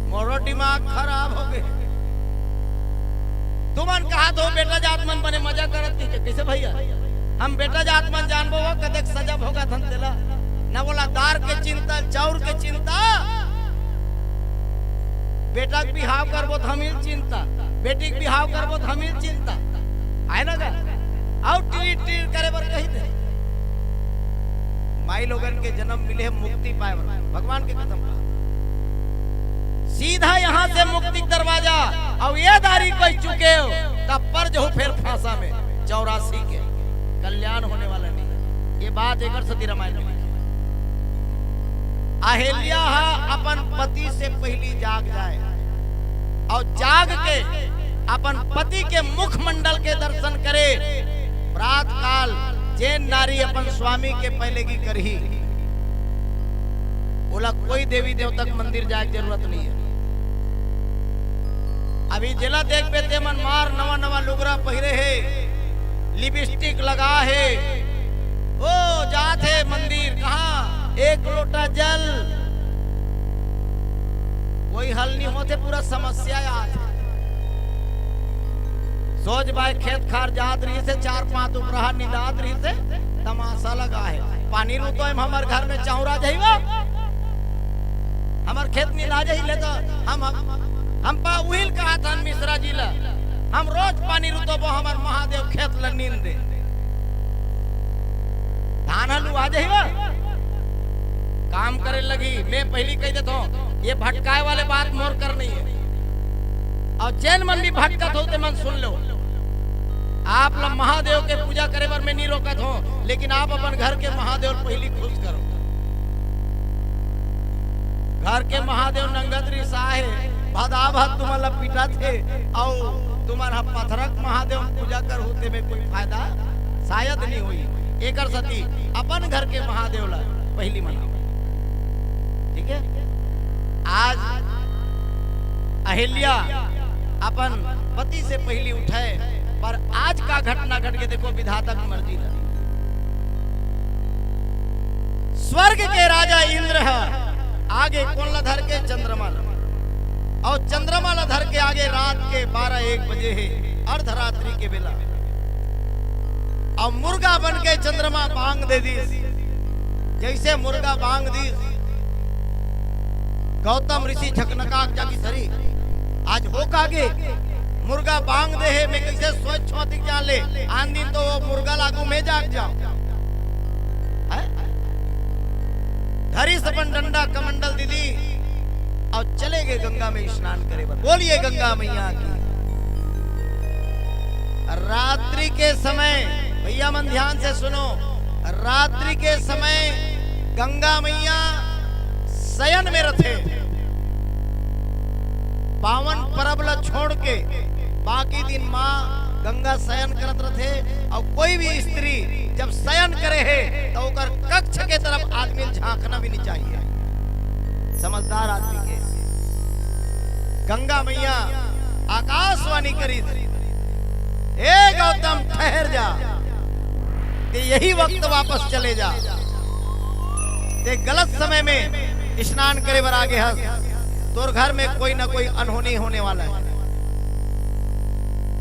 मोरो दिमाग खराब हो गे। तुमन कहा तो बेटा जात मन बने मजा करत कि कैसे भैया? हम बेटा जात मन जानबो वो कतेक सजा भोगत हन तेला। न बोला दार के चिंता, चाउर के चिंता। बेटा के बिहाव करबो त हमिल चिंता, बेटी के बिहाव करबो त हमिल चिंता। आय ना गा? अउ टीर टीर करे बर कही दे। माई लोगन के जनम मिले हे मुक्ति पाए बर, भगवान के कसम खा। सीधा यहां से मुक्ति के दरवाजा, अउ ये दारी कोई चुके हो, तब पर जो फेर फांसा में चौरासी के कल्याण होने वाला नहीं। ये बात एकर सती रामायण में लिखे। अहिल्या हा अपन पति से पहिली जाग जाए अउ जाग के अपन पति के मुखमंडल के दर्शन करे। प्रात काल जेन नारी अपन स्वामी के पहले की करही, ओला कोई देवी देवता के मंदिर जाए के जरूरत नहीं है। अभी जेला देखबे ते मन मार नवा नवा लुगरा पहिरे हे, लिपस्टिक लगा हे, ओ जात हे मंदिर, कहाँ एक लोटा जल, कोई हल नहीं होथे, पूरा समस्या आत हे। सोच बाय खेत खार जात रहिस हे, चार पांच उपराहा निंदात रहिस हे, तमाशा लगा हे। पानी रुतो एम हमर घर में चौरा जइवा, हमर खेत निंदा जही ले तो हम, हम, हम पा उहिल कहा था मिश्रा जी ला, हम रोज पानी रुतोबो, हमर महादेव खेत ला नींद दे। धान ह लुआ जही वा, काम करे लगी। मैं पहली कह देता हूँ, ये भटकाए वाले बात मोर कर नहीं है। और जेन मन भी भटकत हो, ते मन सुन लो। आप ला महादेव के पूजा करे बर मैं नहीं रोकत हूँ, लेकिन आप अपन घर के महादेव पहली खुश करो। घर के महादेव नंगत रिसा हे, भदाभद तुमन ला पिटत हे, अउ तुमन ह पथरक महादेव पूजा करहू, तेमे कोई फायदा शायद नहीं होई। एकर सती अपन घर के महादेव ला पहली मनाओ। ठीक है, आज अहिल्या अपन पति से पहली उठे, पर आज का घटना घट के देखो, विधाता की मर्जी ला। स्वर्ग के राजा इंद्र ह आगे कोन ला धर के? चंद्रमा ला। और चंद्रमा ला धर के आगे रात के बारह एक बजे हे, अर्धरात्रि के बेला। और मुर्गा बन के चंद्रमा बांग दे दीस। जैसे मुर्गा बांग दीस, गौतम ऋषि झकनका के जागी, सरी, आज हो का गे? मुर्गा बांग दे हे, मैं कैसे सोच छोतिक जान ले, आन दिन तो वो मुर्गा लागू मैं जाग जाओ। हैं? धरिस अपन डंडा कमंडल दीदी और चले गए गंगा में स्नान करे बर। बोलिए गंगा मैया की। रात्रि के समय, भैया मन ध्यान से सुनो, रात्रि के समय गंगा मैया शयन में रथे। पावन परब ला छोड़ के बाकी दिन माँ गंगा शयन करत रथे। और कोई भी स्त्री जब शयन करे हे, तो ओकर कक्ष के तरफ आदमी झांकना भी नहीं चाहिए। समझदार आदमी के गंगा मैया आकाशवाणी करिस, "हे गौतम, ठहर जा, ते यही वक्त वापस चले जा, ते गलत समय में स्नान करे बर आगे हस, तोर घर में कोई ना कोई अनहोनी होने वाला है।"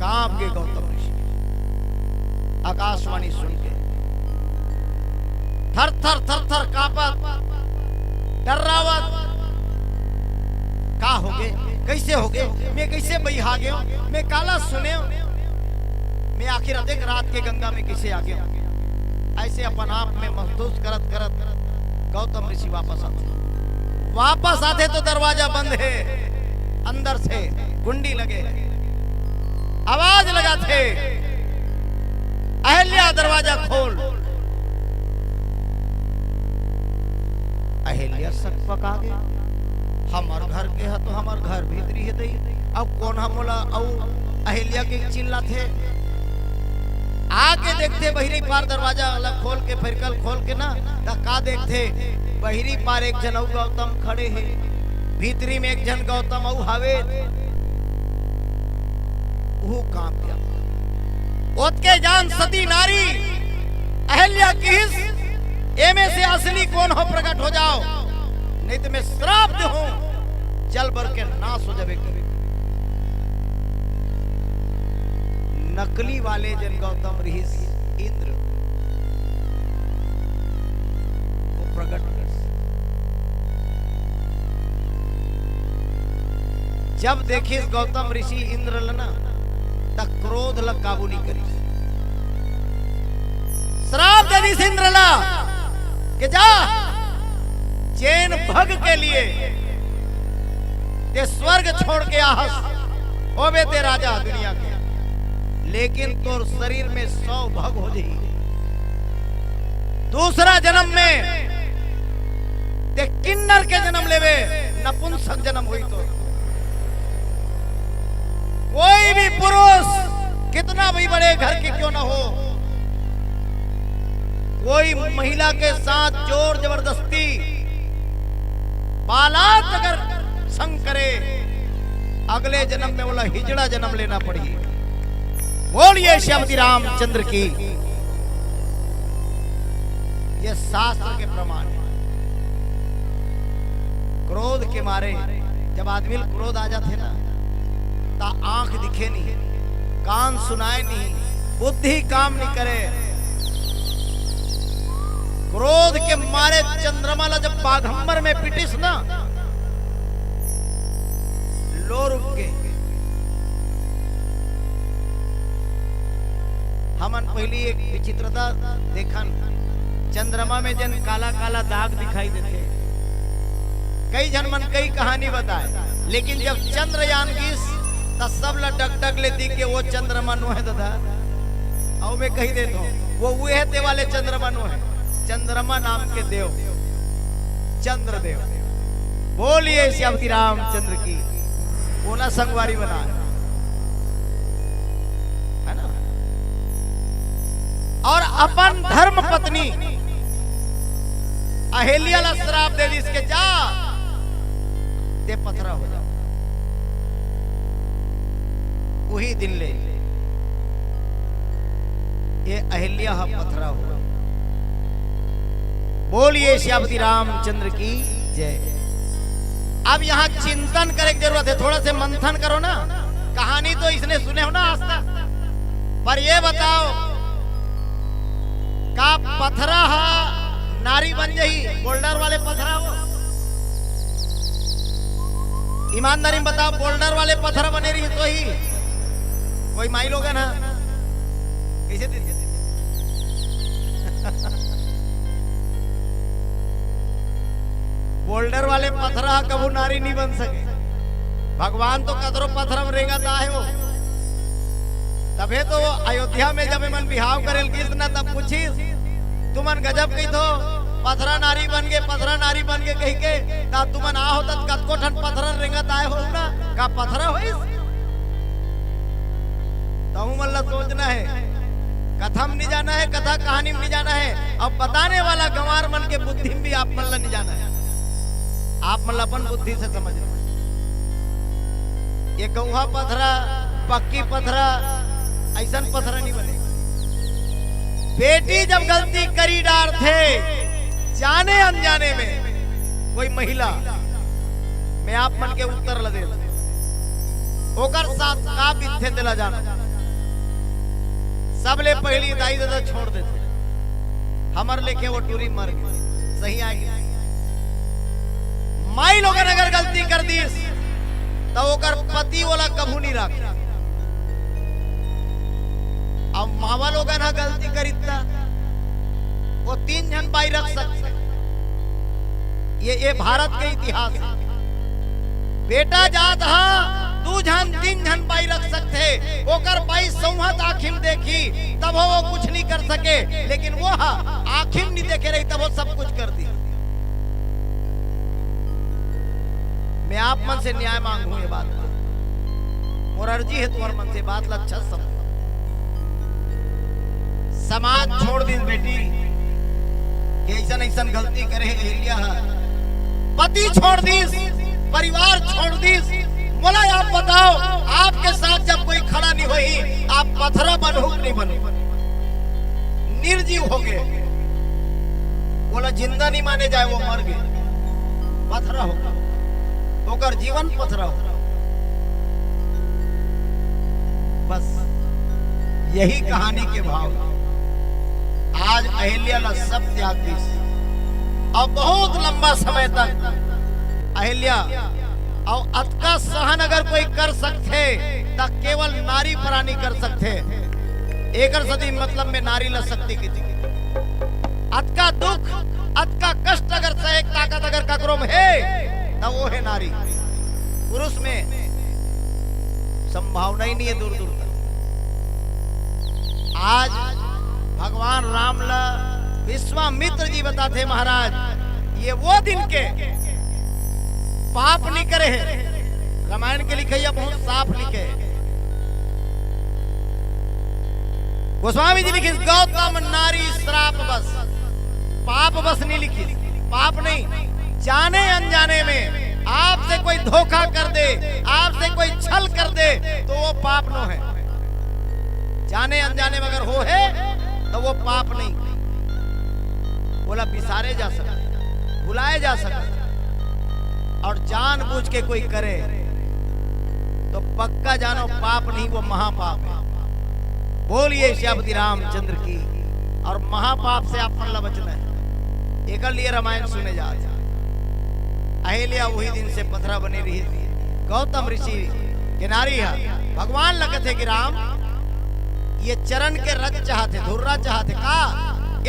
कांप गे गौतम ऋषि आकाशवाणी सुन के, थर थर थर थर कांपत, डर्रावत, का हो गे? कइसे होगे? मैं कइसे बइहा गेंव? मैं काला सुनेंव? मैं आखिर अतेक रात के गंगा में कइसे आ गेंव? अइसे अपन आप में महसूस करत करत गौतम ऋषि वापस आथे। वापस आथे तो दरवाजा बंद हे, अंदर से कुंडी लगे हे, आवाज लगाथे, "अहिल्या, दरवाजा खोल।" अहिल्या सकपका गे, "हमर घर के ह तो हमर घर भीतरी हे दई, अब कोन ह मोला अउ अहिल्या के चिल्लाथे?" आके देखथे बहिरी पार दरवाजा ला खोल के, फेर कल खोल के ना, त का देखथे, बहिरी पार एक झन अउ गौतम खड़े हे, भीतरी में एक झन गौतम अउ हावे। उहू कांप गे। ओतके जान सती नारी अहिल्या किहिस, "एमे से असली कोन हो, प्रकट हो जाव, नहीं तो मैं श्राप देहूं, जल बर के नाश हो जाबे।" नकली वाले जन गौतम रिहिस इंद्र, वो प्रकट हो गे। जब देखिस गौतम ऋषि इंद्र ल ना, त क्रोध ल काबू नहीं करिस। श्राप दे दिस इंद्र ल कि जा, जेन भग के लिए ते स्वर्ग छोड़ के आहस, होबे ते राजा दुनिया के, लेकिन तोर शरीर में सौ भग हो जाही। दूसरा जन्म में ते किन्नर के जन्म लेबे, नपुंसक जन्म होही तो। कोई भी पुरुष कितना भी बड़े घर के क्यों ना हो, कोई महिला के साथ जोर जबरदस्ती बालात अगर संग करे, अगले जन्म में ओला हिजड़ा जन्म लेना पड़ही। बोलिए श्यामती रामचंद्र की। ये शास्त्र के प्रमाण है। क्रोध के मारे जब आदमी ल क्रोध आ जाथे ना, त आंख दिखे नहीं, कान सुनाए नहीं, बुद्धि काम नहीं करे। क्रोध के मारे चंद्रमा ला जब बाघंबर में पिटिस ना, लो रुक के। हमन पहिली एक विचित्रता देखन, चंद्रमा में जन काला काला दाग दिखाई देथे। कई झन मन कई कहानी बताए, लेकिन जब चंद्रयान गिस, त सब ला डगडग ले दिख के वो चंद्रमा नो है दादा, अउ मैं कही देत हूँ, वो उहे ते वाले चंद्रमा नो है, चंद्रमा नाम के देव, चंद्रदेव। बोलिए श्यामती रामचंद्र की। ओला संगवारी बना, है ना? और अपन धर्म पत्नी अहिल्या ला श्राप दे दिस के जा, ते पथरा हो जा। उही दिन ले ये अहिल्या ह पथरा हो। बोलिए श्यामती रामचंद्र की जय। अब यहाँ चिंतन करे के जरूरत है, थोड़ा से मंथन करो ना। कहानी तो इसने सुने हो ना आज तक, पर ये बताओ, का पथरा हा नारी बन जाही? बोल्डर वाले पथरा हो, ईमानदारी में बताओ, बोल्डर वाले पथरा बने रही तो ही कोई माई लोगन हा कैसे दिन बोल्डर वाले पथरा कभू नारी नहीं बन सके। भगवान तो कतरो पथरा में रेंगत आए हो। तभे तो अयोध्या में जब एमन बिहाव करेल गिस ना, तब पूछिस, "तुमन गजब कहिथो, पथरा नारी बन गे, पथरा नारी बन गे," कहि के, "ता तुमन आहो त कतको ठन पथरा रेंगत आए हो ना, का पथरा होइस?" तहु मन ला सोचना है, कथा में नहीं जाना है, कथा कहानी में नहीं जाना है, अब बताने वाला गंवार मन के बुद्धि में भी आप मन ला नहीं जाना है। आप मन ला अपन बुद्धि से समझना है। ये गौहा पथरा, पक्की पथरा, ऐसन पथरा नहीं बने। बेटी जब गलती करी डारथे, जाने अनजाने में कोई महिला, मैं आप मन के उत्तर ल दे, ओकर साथ का बीतथे तेला जाना। सबले पहली दाई ददा छोड़ देथे, हमर लेखे वो टूरी मर गे, सही आए गे। माई लोगन अगर गलती कर दीस, त ओकर पति ओला कभू नहीं रखे। अब मावा लोगन ह गलती करिस त वो तीन झन बाई रख सकथे। ये, ये भारत के इतिहास हे। बेटा जात ह दू झन, तीन झन बाई रख सकथे, ओकर बाई सौंहत आँखी म देखही, तभो वो कुछ नहीं कर सके, लेकिन वो ह आँखी म नहीं देखे रही, तभो सब कुछ कर दी। मैं आप मन से न्याय मांगहूं ये बात ला। मोर अर्जी हे तुम्हर मन से, बात ला अच्छा से समझो। समाज छोड़ दिस बेटी, कि अइसन अइसन गलती करे हे अहिल्या ह। पति छोड़ दिस, परिवार छोड़ दिस। मोला आप बताओ, आपके साथ जब कोई खड़ा नहीं होही, आप पथरा बनहू कि नहीं बनहू? निर्जीव हो गए, ओला जिंदा नहीं माने जाए, वो मर गए, पथरा हो गए, ओकर जीवन पथरा हो। बस यही कहानी के भाव। आज अहिल्या ला सब त्याग दिस, अउ बहुत लंबा समय तक अहिल्या, अउ अतका सहन अगर कोई कर सकथे, त केवल नारी परानी कर सकथे। एकर सदी मतलब में नारी ला शक्ति किथे। अतका दुख, अतका कष्ट अगर सहे के ताकत अगर ककरो में हे, त वो हे नारी। पुरुष में संभावना ही नहीं हे दूर दूर तक। आज भगवान राम ला विश्वामित्र जी बताथे, महाराज, ये वो दिन के पाप नहीं करे हे। रामायण के लिखइया बहुत साफ लिखे हे। गोस्वामी जी लिखिस, "गौतम नारी श्राप बस।" पाप बस नहीं लिखिस, पाप नहीं, जाने अनजाने में आपसे कोई धोखा कर दे, आपसे कोई छल कर दे, तो वो पाप नो हे। जाने अनजाने में अगर हो हे, तो वो पाप नहीं, ओला बिसारे जा सकत, भुलाए जा सकत। अउ जानबूझ के कोई करे, तो पक्का जानो, पाप नहीं, वो महापाप हे। बोलिए सियापति रामचंद्र की। अउ महापाप से आप मन ला बचना हे, एकर लिए रामायण सुने जात हे। अहिल्या वही दिन से पथरा बने रहिस। गौतम ऋषि के नारी ह, भगवान ला कथे कि राम, ये चरण के रज चाहत हे, धुर्रा चाहत हे का?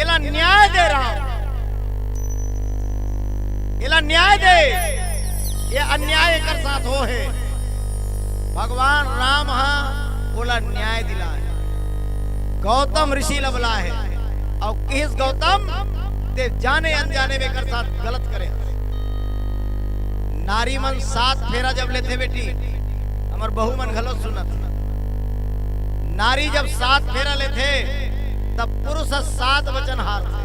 एला न्याय दे राम, एला न्याय दे, ये अन्याय एकर साथ हो हे। भगवान राम ह ओला न्याय दिलाय, गौतम ऋषि ला बलाय हे, अउ किहिस, "गौतम, तें जाने अनजाने में एकर साथ गलत करे हस।" नारी मन सात फेरा जब लेथे बेटी, हमर बहू मन घलो सुनत हे, नारी जब सात फेरा लेथे, तब पुरुष ह सात वचन हारथे।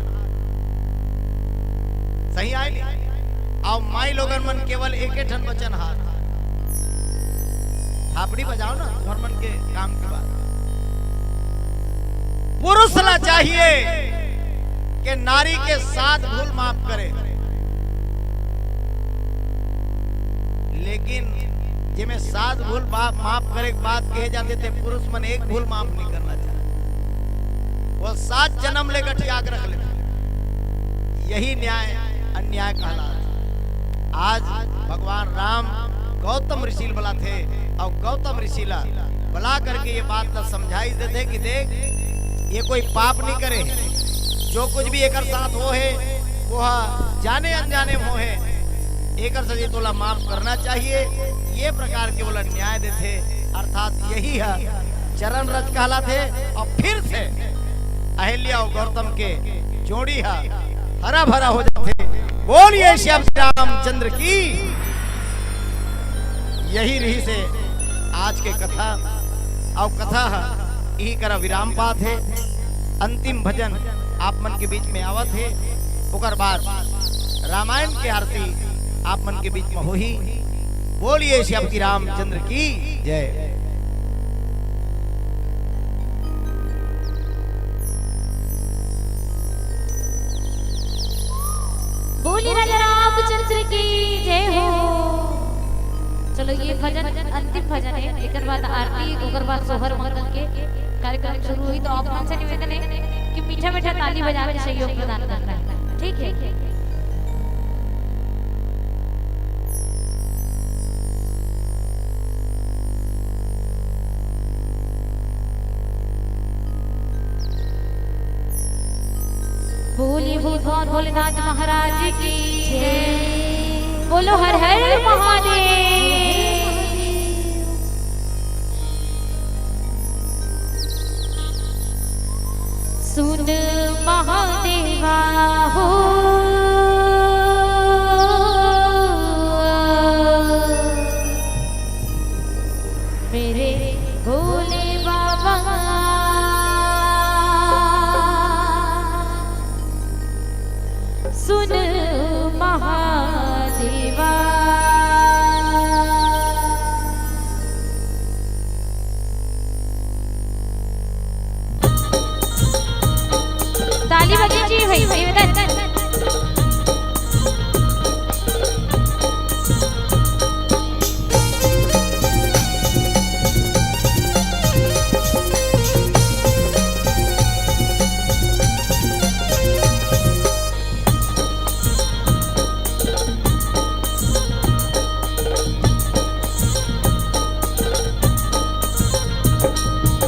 सही आय नहीं? अउ माई लोगन मन केवल एके ठन वचन हारथे। थापड़ी बजाओ ना, तुम्हर मन के काम के बाद। पुरुष ला चाहिए कि नारी के सात भूल माफ करे, लेकिन जेमे सात भूल बा-, माफ करे के बात कहे जाथे, ते पुरुष मन एक भूल माफ नहीं करना चाहत। वो सात जन्म ले गठिया के रख लेथे। यही न्याय अन्याय कहलाथे। आज भगवान राम गौतम ऋषि ल बलाथे अउ गौतम ऋषि ला बला करके ये बात ला समझाई देथे कि देख, ये कोई पाप नहीं करे हे, जो कुछ भी एकर साथ हो हे, वो ह जाने अनजाने में हो हे, एकर सजे तोला माफ करना चाहिए। ये प्रकार के ओला न्याय देथे, अर्थात यही ह चरण रज कहलाथे। अउ फिर से अहिल्या अउ गौतम के जोड़ी ह हरा भरा हो जाथे। बोलिए श्याम रामचंद्र की। यही रहिस हे आज के कथा। अउ कथा ह इही करा विराम पात हे। अंतिम भजन आप मन के बीच में आवत हे, ओकर बाद रामायण के आरती आप मन के बीच में होही। बोलिए श्याम रामचंद्र की जय। बोलिए राजा रामचंद्र की जय हो। चलो, ये भजन अंतिम भजन हे, एकर बाद आरती, ओकर बाद सोहर मंगल के कार्यक्रम शुरू होही। तो आप मन से निवेदन हे कि मीठा मीठा ताली बजा के सहयोग प्रदान करना हे, ठीक हे? भूत भवन भोलेनाथ महाराज की जय। बोलो हर हर महादेव। सुन महादेवा हो, मेरे भोले बाबा, सुन महादेवा। ताली बजनी चाहिए भाई, निवेदन।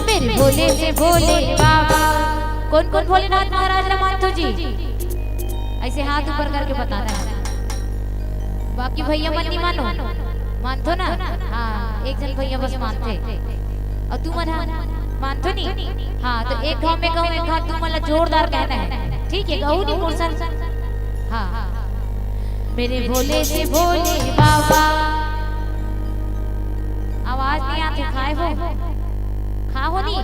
मेरे भोले से भोले बाबा। कोन कोन भोलेनाथ महाराज ला मानथो जी? अइसे हाथ ऊपर करके बताना हे। बाकी भइया मन नी मानो, मानथो ना? हाँ, एक झन भइया बस मानथे। अउ तुमन हा मानथो नी? हाँ, तो एक घांव में कहूं, एक घांव तुमन ला जोरदार कहना हे। ठीक हे, कहू नी मोर संग। हाँ, मेरे भोले से भोले बाबा। आवाज नी आथे, खाय हो? खा हो नी?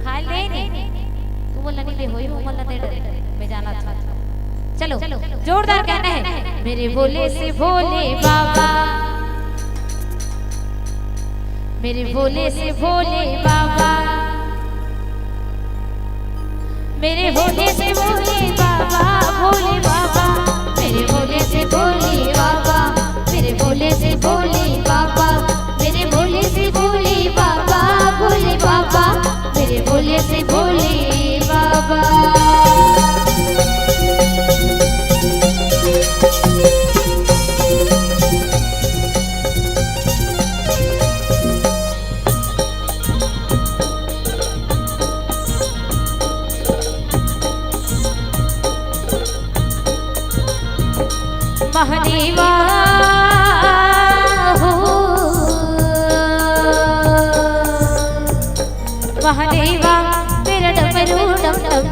खाय ले नी? तुमन ला नी दे होही, उमन ला दे डरे। मैं जानत हंव। चलो, जोरदार कहना हे। मेरे भोले से भोले बाबा, मेरे भोले से भोले बाबा, मेरे भोले से भोले बाबा, भोले बाबा, मेरे भोले से भोले बाबा, मेरे भोले से भोले बाबा, मेरे भोले से भोले बाबा, भोले बाबा, मेरे भोले से भोले बाबा। महादेवा हो, महादेवा, मेरा डमरू डम डम।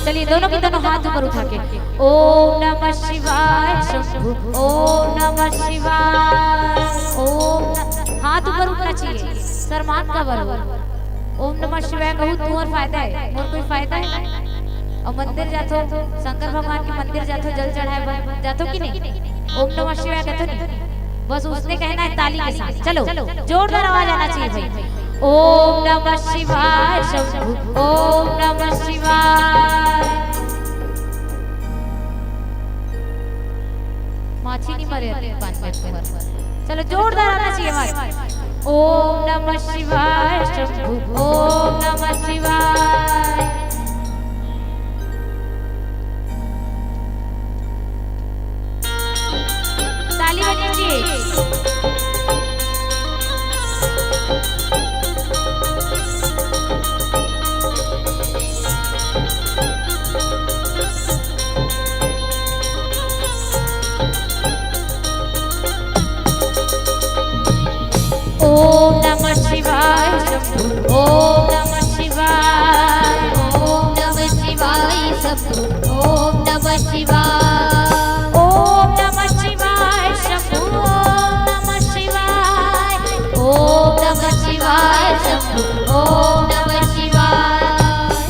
चलिए, दोनों के दोनों हाथ ऊपर उठा के, ओम नमः शिवाय शंभू, ओम नमः शिवाय, ओम न-, हाथ ऊपर उठना चाहिए, शर्मात काबर हो। ओम नमः शिवाय कहू, तुम्हर फायदा हे, मोर कोई फायदा हे? अउ मंदिर जाथो, शंकर भगवान के मंदिर जाथो, जल चढ़ाय बर जाथो कि नहीं? ओम नमः शिवाय कथो नहीं? बस उसने कहना हे ताली के साथ। चलो, जोरदार आवाज आना चाहिए भाई। ओम नमः शिवाय शंभू, ओम नमः शिवाय। माछी नहीं मरे अतिक पान में तुम्हर। चलो, जोरदार आना चाहिए आवाज। ओम नमः शिवाय शंभू, ओम नमः शिवाय। ताली बजनी चाहिए। ओम नमः शिवाय शंभू, ओम नमः शिवाय, ओम नमः शिवाय शंभू, ओम नमः शिवाय, ओम नमः शिवाय शंभू, ओम नमः शिवाय, ओम नमः शिवाय शंभू, ओम नमः शिवाय।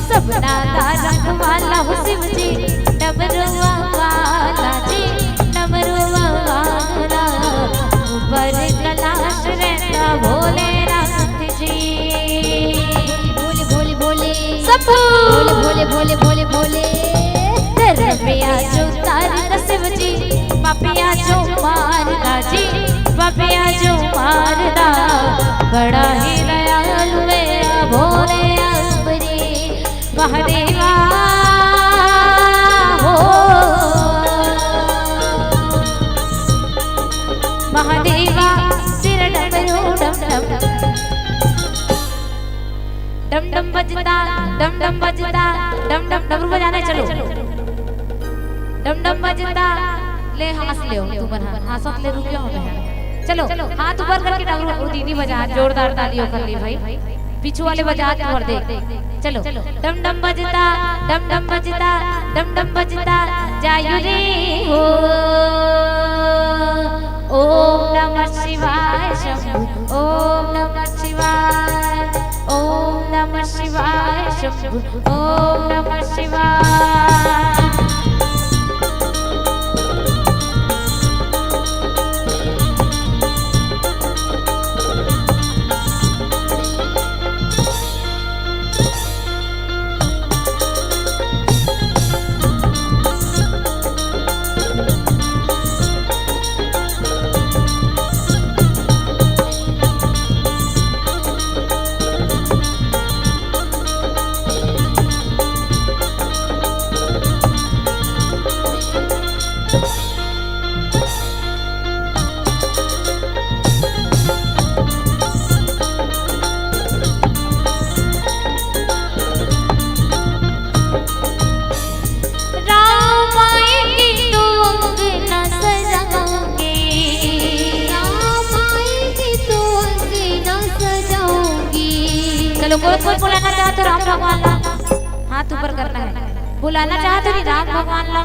सबना का रखवाला हो शिव जी, डमरुआ वाला जी, डमरुआ वाला, ऊपर कैलाश रहता भोलेनाथ जी। भोले, भोले, भोले। शंभू। भोले, भोले, भोले, भोले, भोले। धर्मिया जो तारदा शिव जी, पापिया जो मारदा जी, पापिया जो मारदा, बड़ा ही दयालु मेरा भोले अम्बरीश। महादेवा हो, महादेवा, तेरा डमरू डम डम। डम डम बजता, डम डम बजता, डम डम, डमरू बजाना है, चलो। डम डम बजता, ले हाँस ले, तू बना, हाँसत ले रुके हो मैं। चलो, हाथ ऊपर करके डमरू, वो दीदी बजा, जोरदार ताली ओकर ले भाई। पीछू वाले बजा, तू और दे। चलो। डम डम बजता, डम डम बजता, डम डम बजता, जायु रे हो। ओम नमः शिवाय शंभु, ओम नमः शिवाय, ओम नमः शिवाय शंभु, ओम नमः शिवाय। राम आएंगे तो अंगना सजाऊंगी। राम आएंगे तो अंगना सजाऊंगी। चलो, कोई कोई बुलाना चाहत हो राम भगवान ला, हाथ ऊपर करना है। बुलाना चाहत हो नहीं राम भगवान ला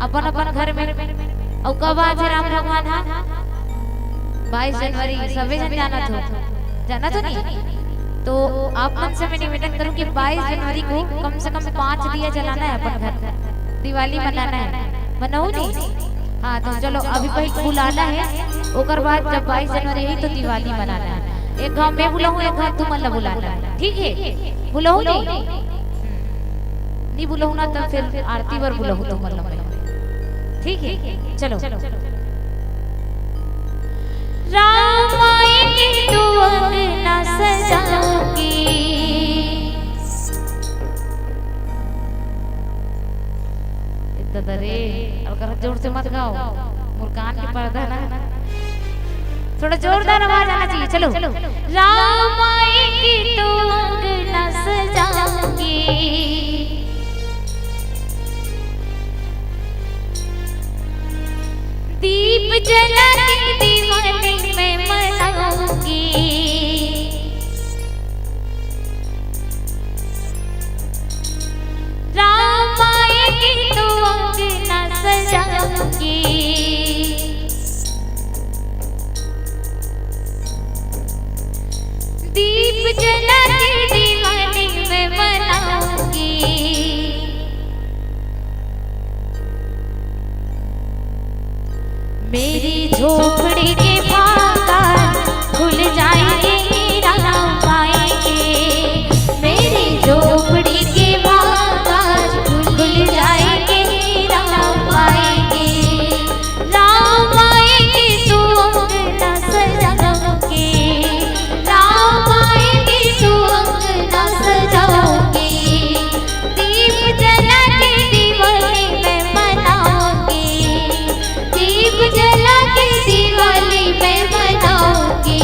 अपन अपन घर में। अउ कब आज है राम भगवान? हाँ, बाईस जनवरी, सबे जन जानत हो, जानत हो नहीं? तो आप मन से मैं निवेदन करूं कि बाईस जनवरी को कम से कम पाँच दिया जलाना है अपन घर, दिवाली मनाना है, मनाऊ नहीं? हाँ, तो चलो, अभी पहले बुलाना है, ओकर बाद जब बाईस जनवरी है तो दिवाली मनाना है। एक घाव मैं बुलाऊं, एक घाव तुमन ला बुलाना है, ठीक है? बुलाऊ नहीं? नहीं बुलाऊ ना, तब फिर आरती बर बुलाऊ तुमन ला, ठीक है? चलो। राम आएंगे तो अंगना सजाऊंगी। इतना रे, अब कर जोर से मत गाओ, मोर कान के पर्दा ना। थोड़ा जोरदार आवाज आना चाहिए। चलो। राम आएंगे तो अंगना सजाऊंगी। दीप जला के दिवाली मैं मनाऊंगी। राम आएंगे तो अंगना सजाऊंगी। दीप जला के दिवाली मैं मनाऊंगी। मेरी झोपड़ी के बाग आज खुल जाएंगे, राम आएंगे। मेरी झोपड़ी के बाग आज खुल जाएंगे, राम आएंगे। राम आएंगे तो अंगना सजाऊंगी, राम आएंगे तो अंगना सजाऊंगी। दीप जला के दिवाली मैं मनाऊंगी, दीप जला के दिवाली मैं मनाऊंगी।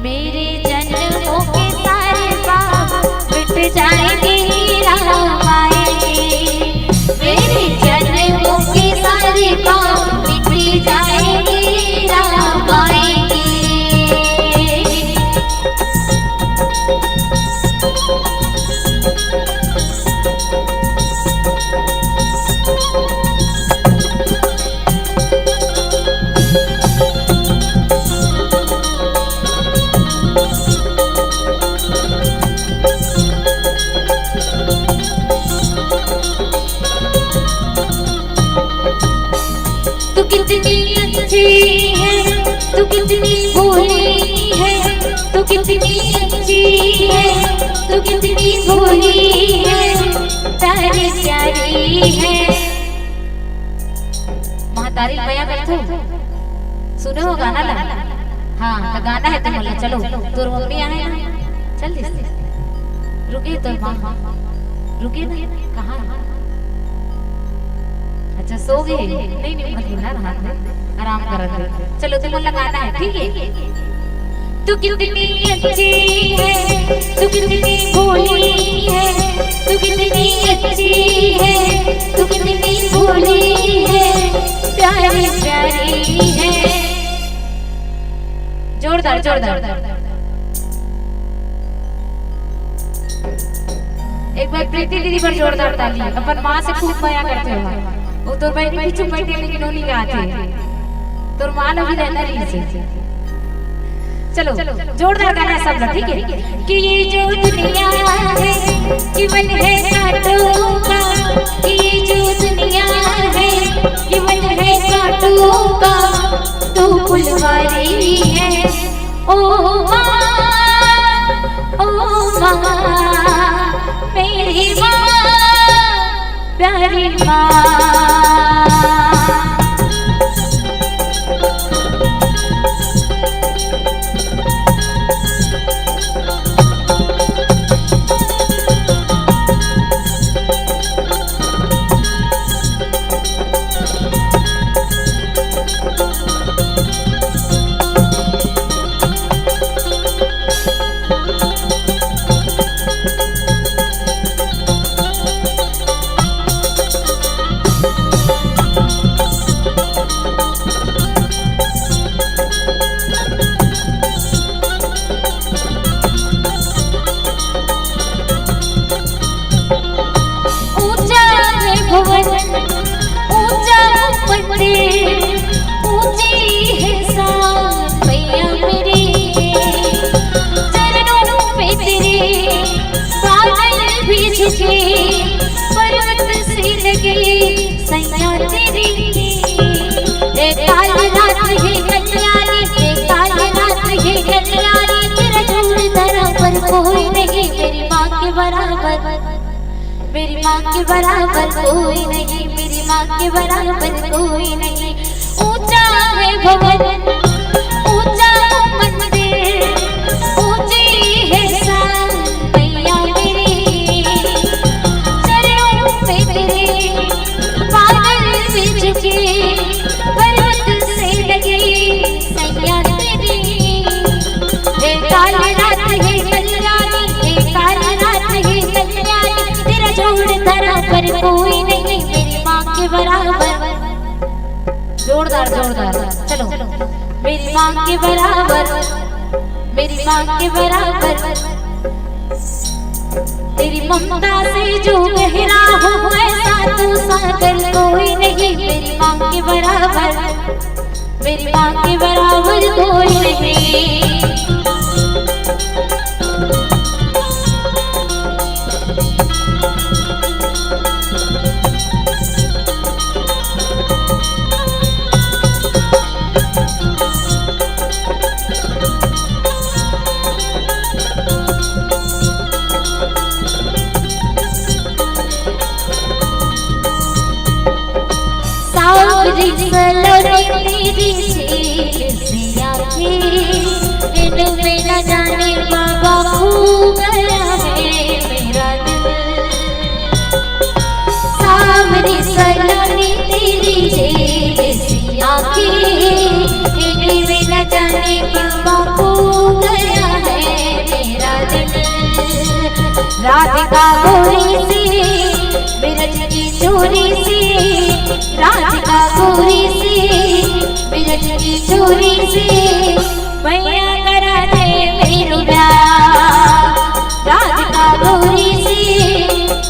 मेरे जन्मों के सारे पाप मिट जाएंगे, राम आएंगे। मेरे जन्मों के सारे पाप मिट जाएंगे, राम आएंगे। तू कितनी अच्छी है, तू कितनी भोली है, तू कितनी अच्छी है, तू कितनी भोली है, प्यारी प्यारी है। महतारी ल मया करथो, सुने हो गाना ला? हाँ, तो गाना है तुमन ला, चलो, तोर मम्मी आहे ना, चल दे। रुके तो माँ, रुके ना, कहाँ है? अच्छा, सो गए? नहीं, नहीं, मत बुला रहा था, आराम करत रहे। चलो, तुमन ला गाना है, ठीक है? तू कितनी अच्छी है, तू कितनी भोली है, तू कितनी अच्छी है, तू कितनी भोली है, प्यारी प्यारी है। जोरदार, जोरदार। एक बार प्रीति दीदी बर जोरदार ताली। अपन माँ से खूब मया करथे हो। वो तोर भाई पीछू बैठे, लेकिन वो नहीं गाते। तोर माँ लोग भी रहना नहीं से। चलो, जोरदार गाना सब लोग, ठीक है? कि ये जो दुनिया है, जीवन है कांटों का। कि ये जो दुनिया है, जीवन है कांटों का। तू फुलवारी है, ओ माँ, ओ माँ, मेरी माँ, प्यारी माँ। ऊंचा है भवन, ऊंचा मंदिर, ऊंची है शान मैया मेरी। चरणों में तेरे बादल भी झुके, पर्वत से लगे सैया तेरी। हे काल रात हे कल्याणी, हे काल रात हे कल्याणी, तेरा जोड़ धरा पर कोई नहीं, मेरी माँ के बराबर, मेरी माँ के बराबर कोई नहीं, मेरी माँ के बराबर कोई नहीं। ऊंचा है भवन, ऊंचा मंदिर, ऊंची है शान मैया मेरी। चरणों में तेरे बादल भी झुके, पर्वत से लगे सैया तेरी। हे काल रात हे कल्याणी, हे काल रात हे कल्याणी, तेरा जोड़ धरा पर कोई नहीं, मेरी माँ के बराबर, जोरदार, जोरदार। चलो, मेरी माँ के बराबर, मेरी माँ के बराबर। तेरी ममता से जो गहरा हो, ऐसा तो सागर कोई नहीं, मेरी माँ के बराबर, मेरी माँ के बराबर कोई नहीं। सावरी सलोनी तेरी झील सी आंखें, इनमें न जाने बाबा खो गया है मेरा दिल। सावरी सलोनी तेरी झील सी आंखें, इनमें न जाने बाबा खो गया है मेरा दिल। राधिका गोरी सी, मिर्च की चोरी सी, राधिका गोरी सी, मिर्च की चोरी सी, मैया करा दे मेरो ब्याह। राधिका गोरी सी,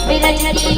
मिर्च की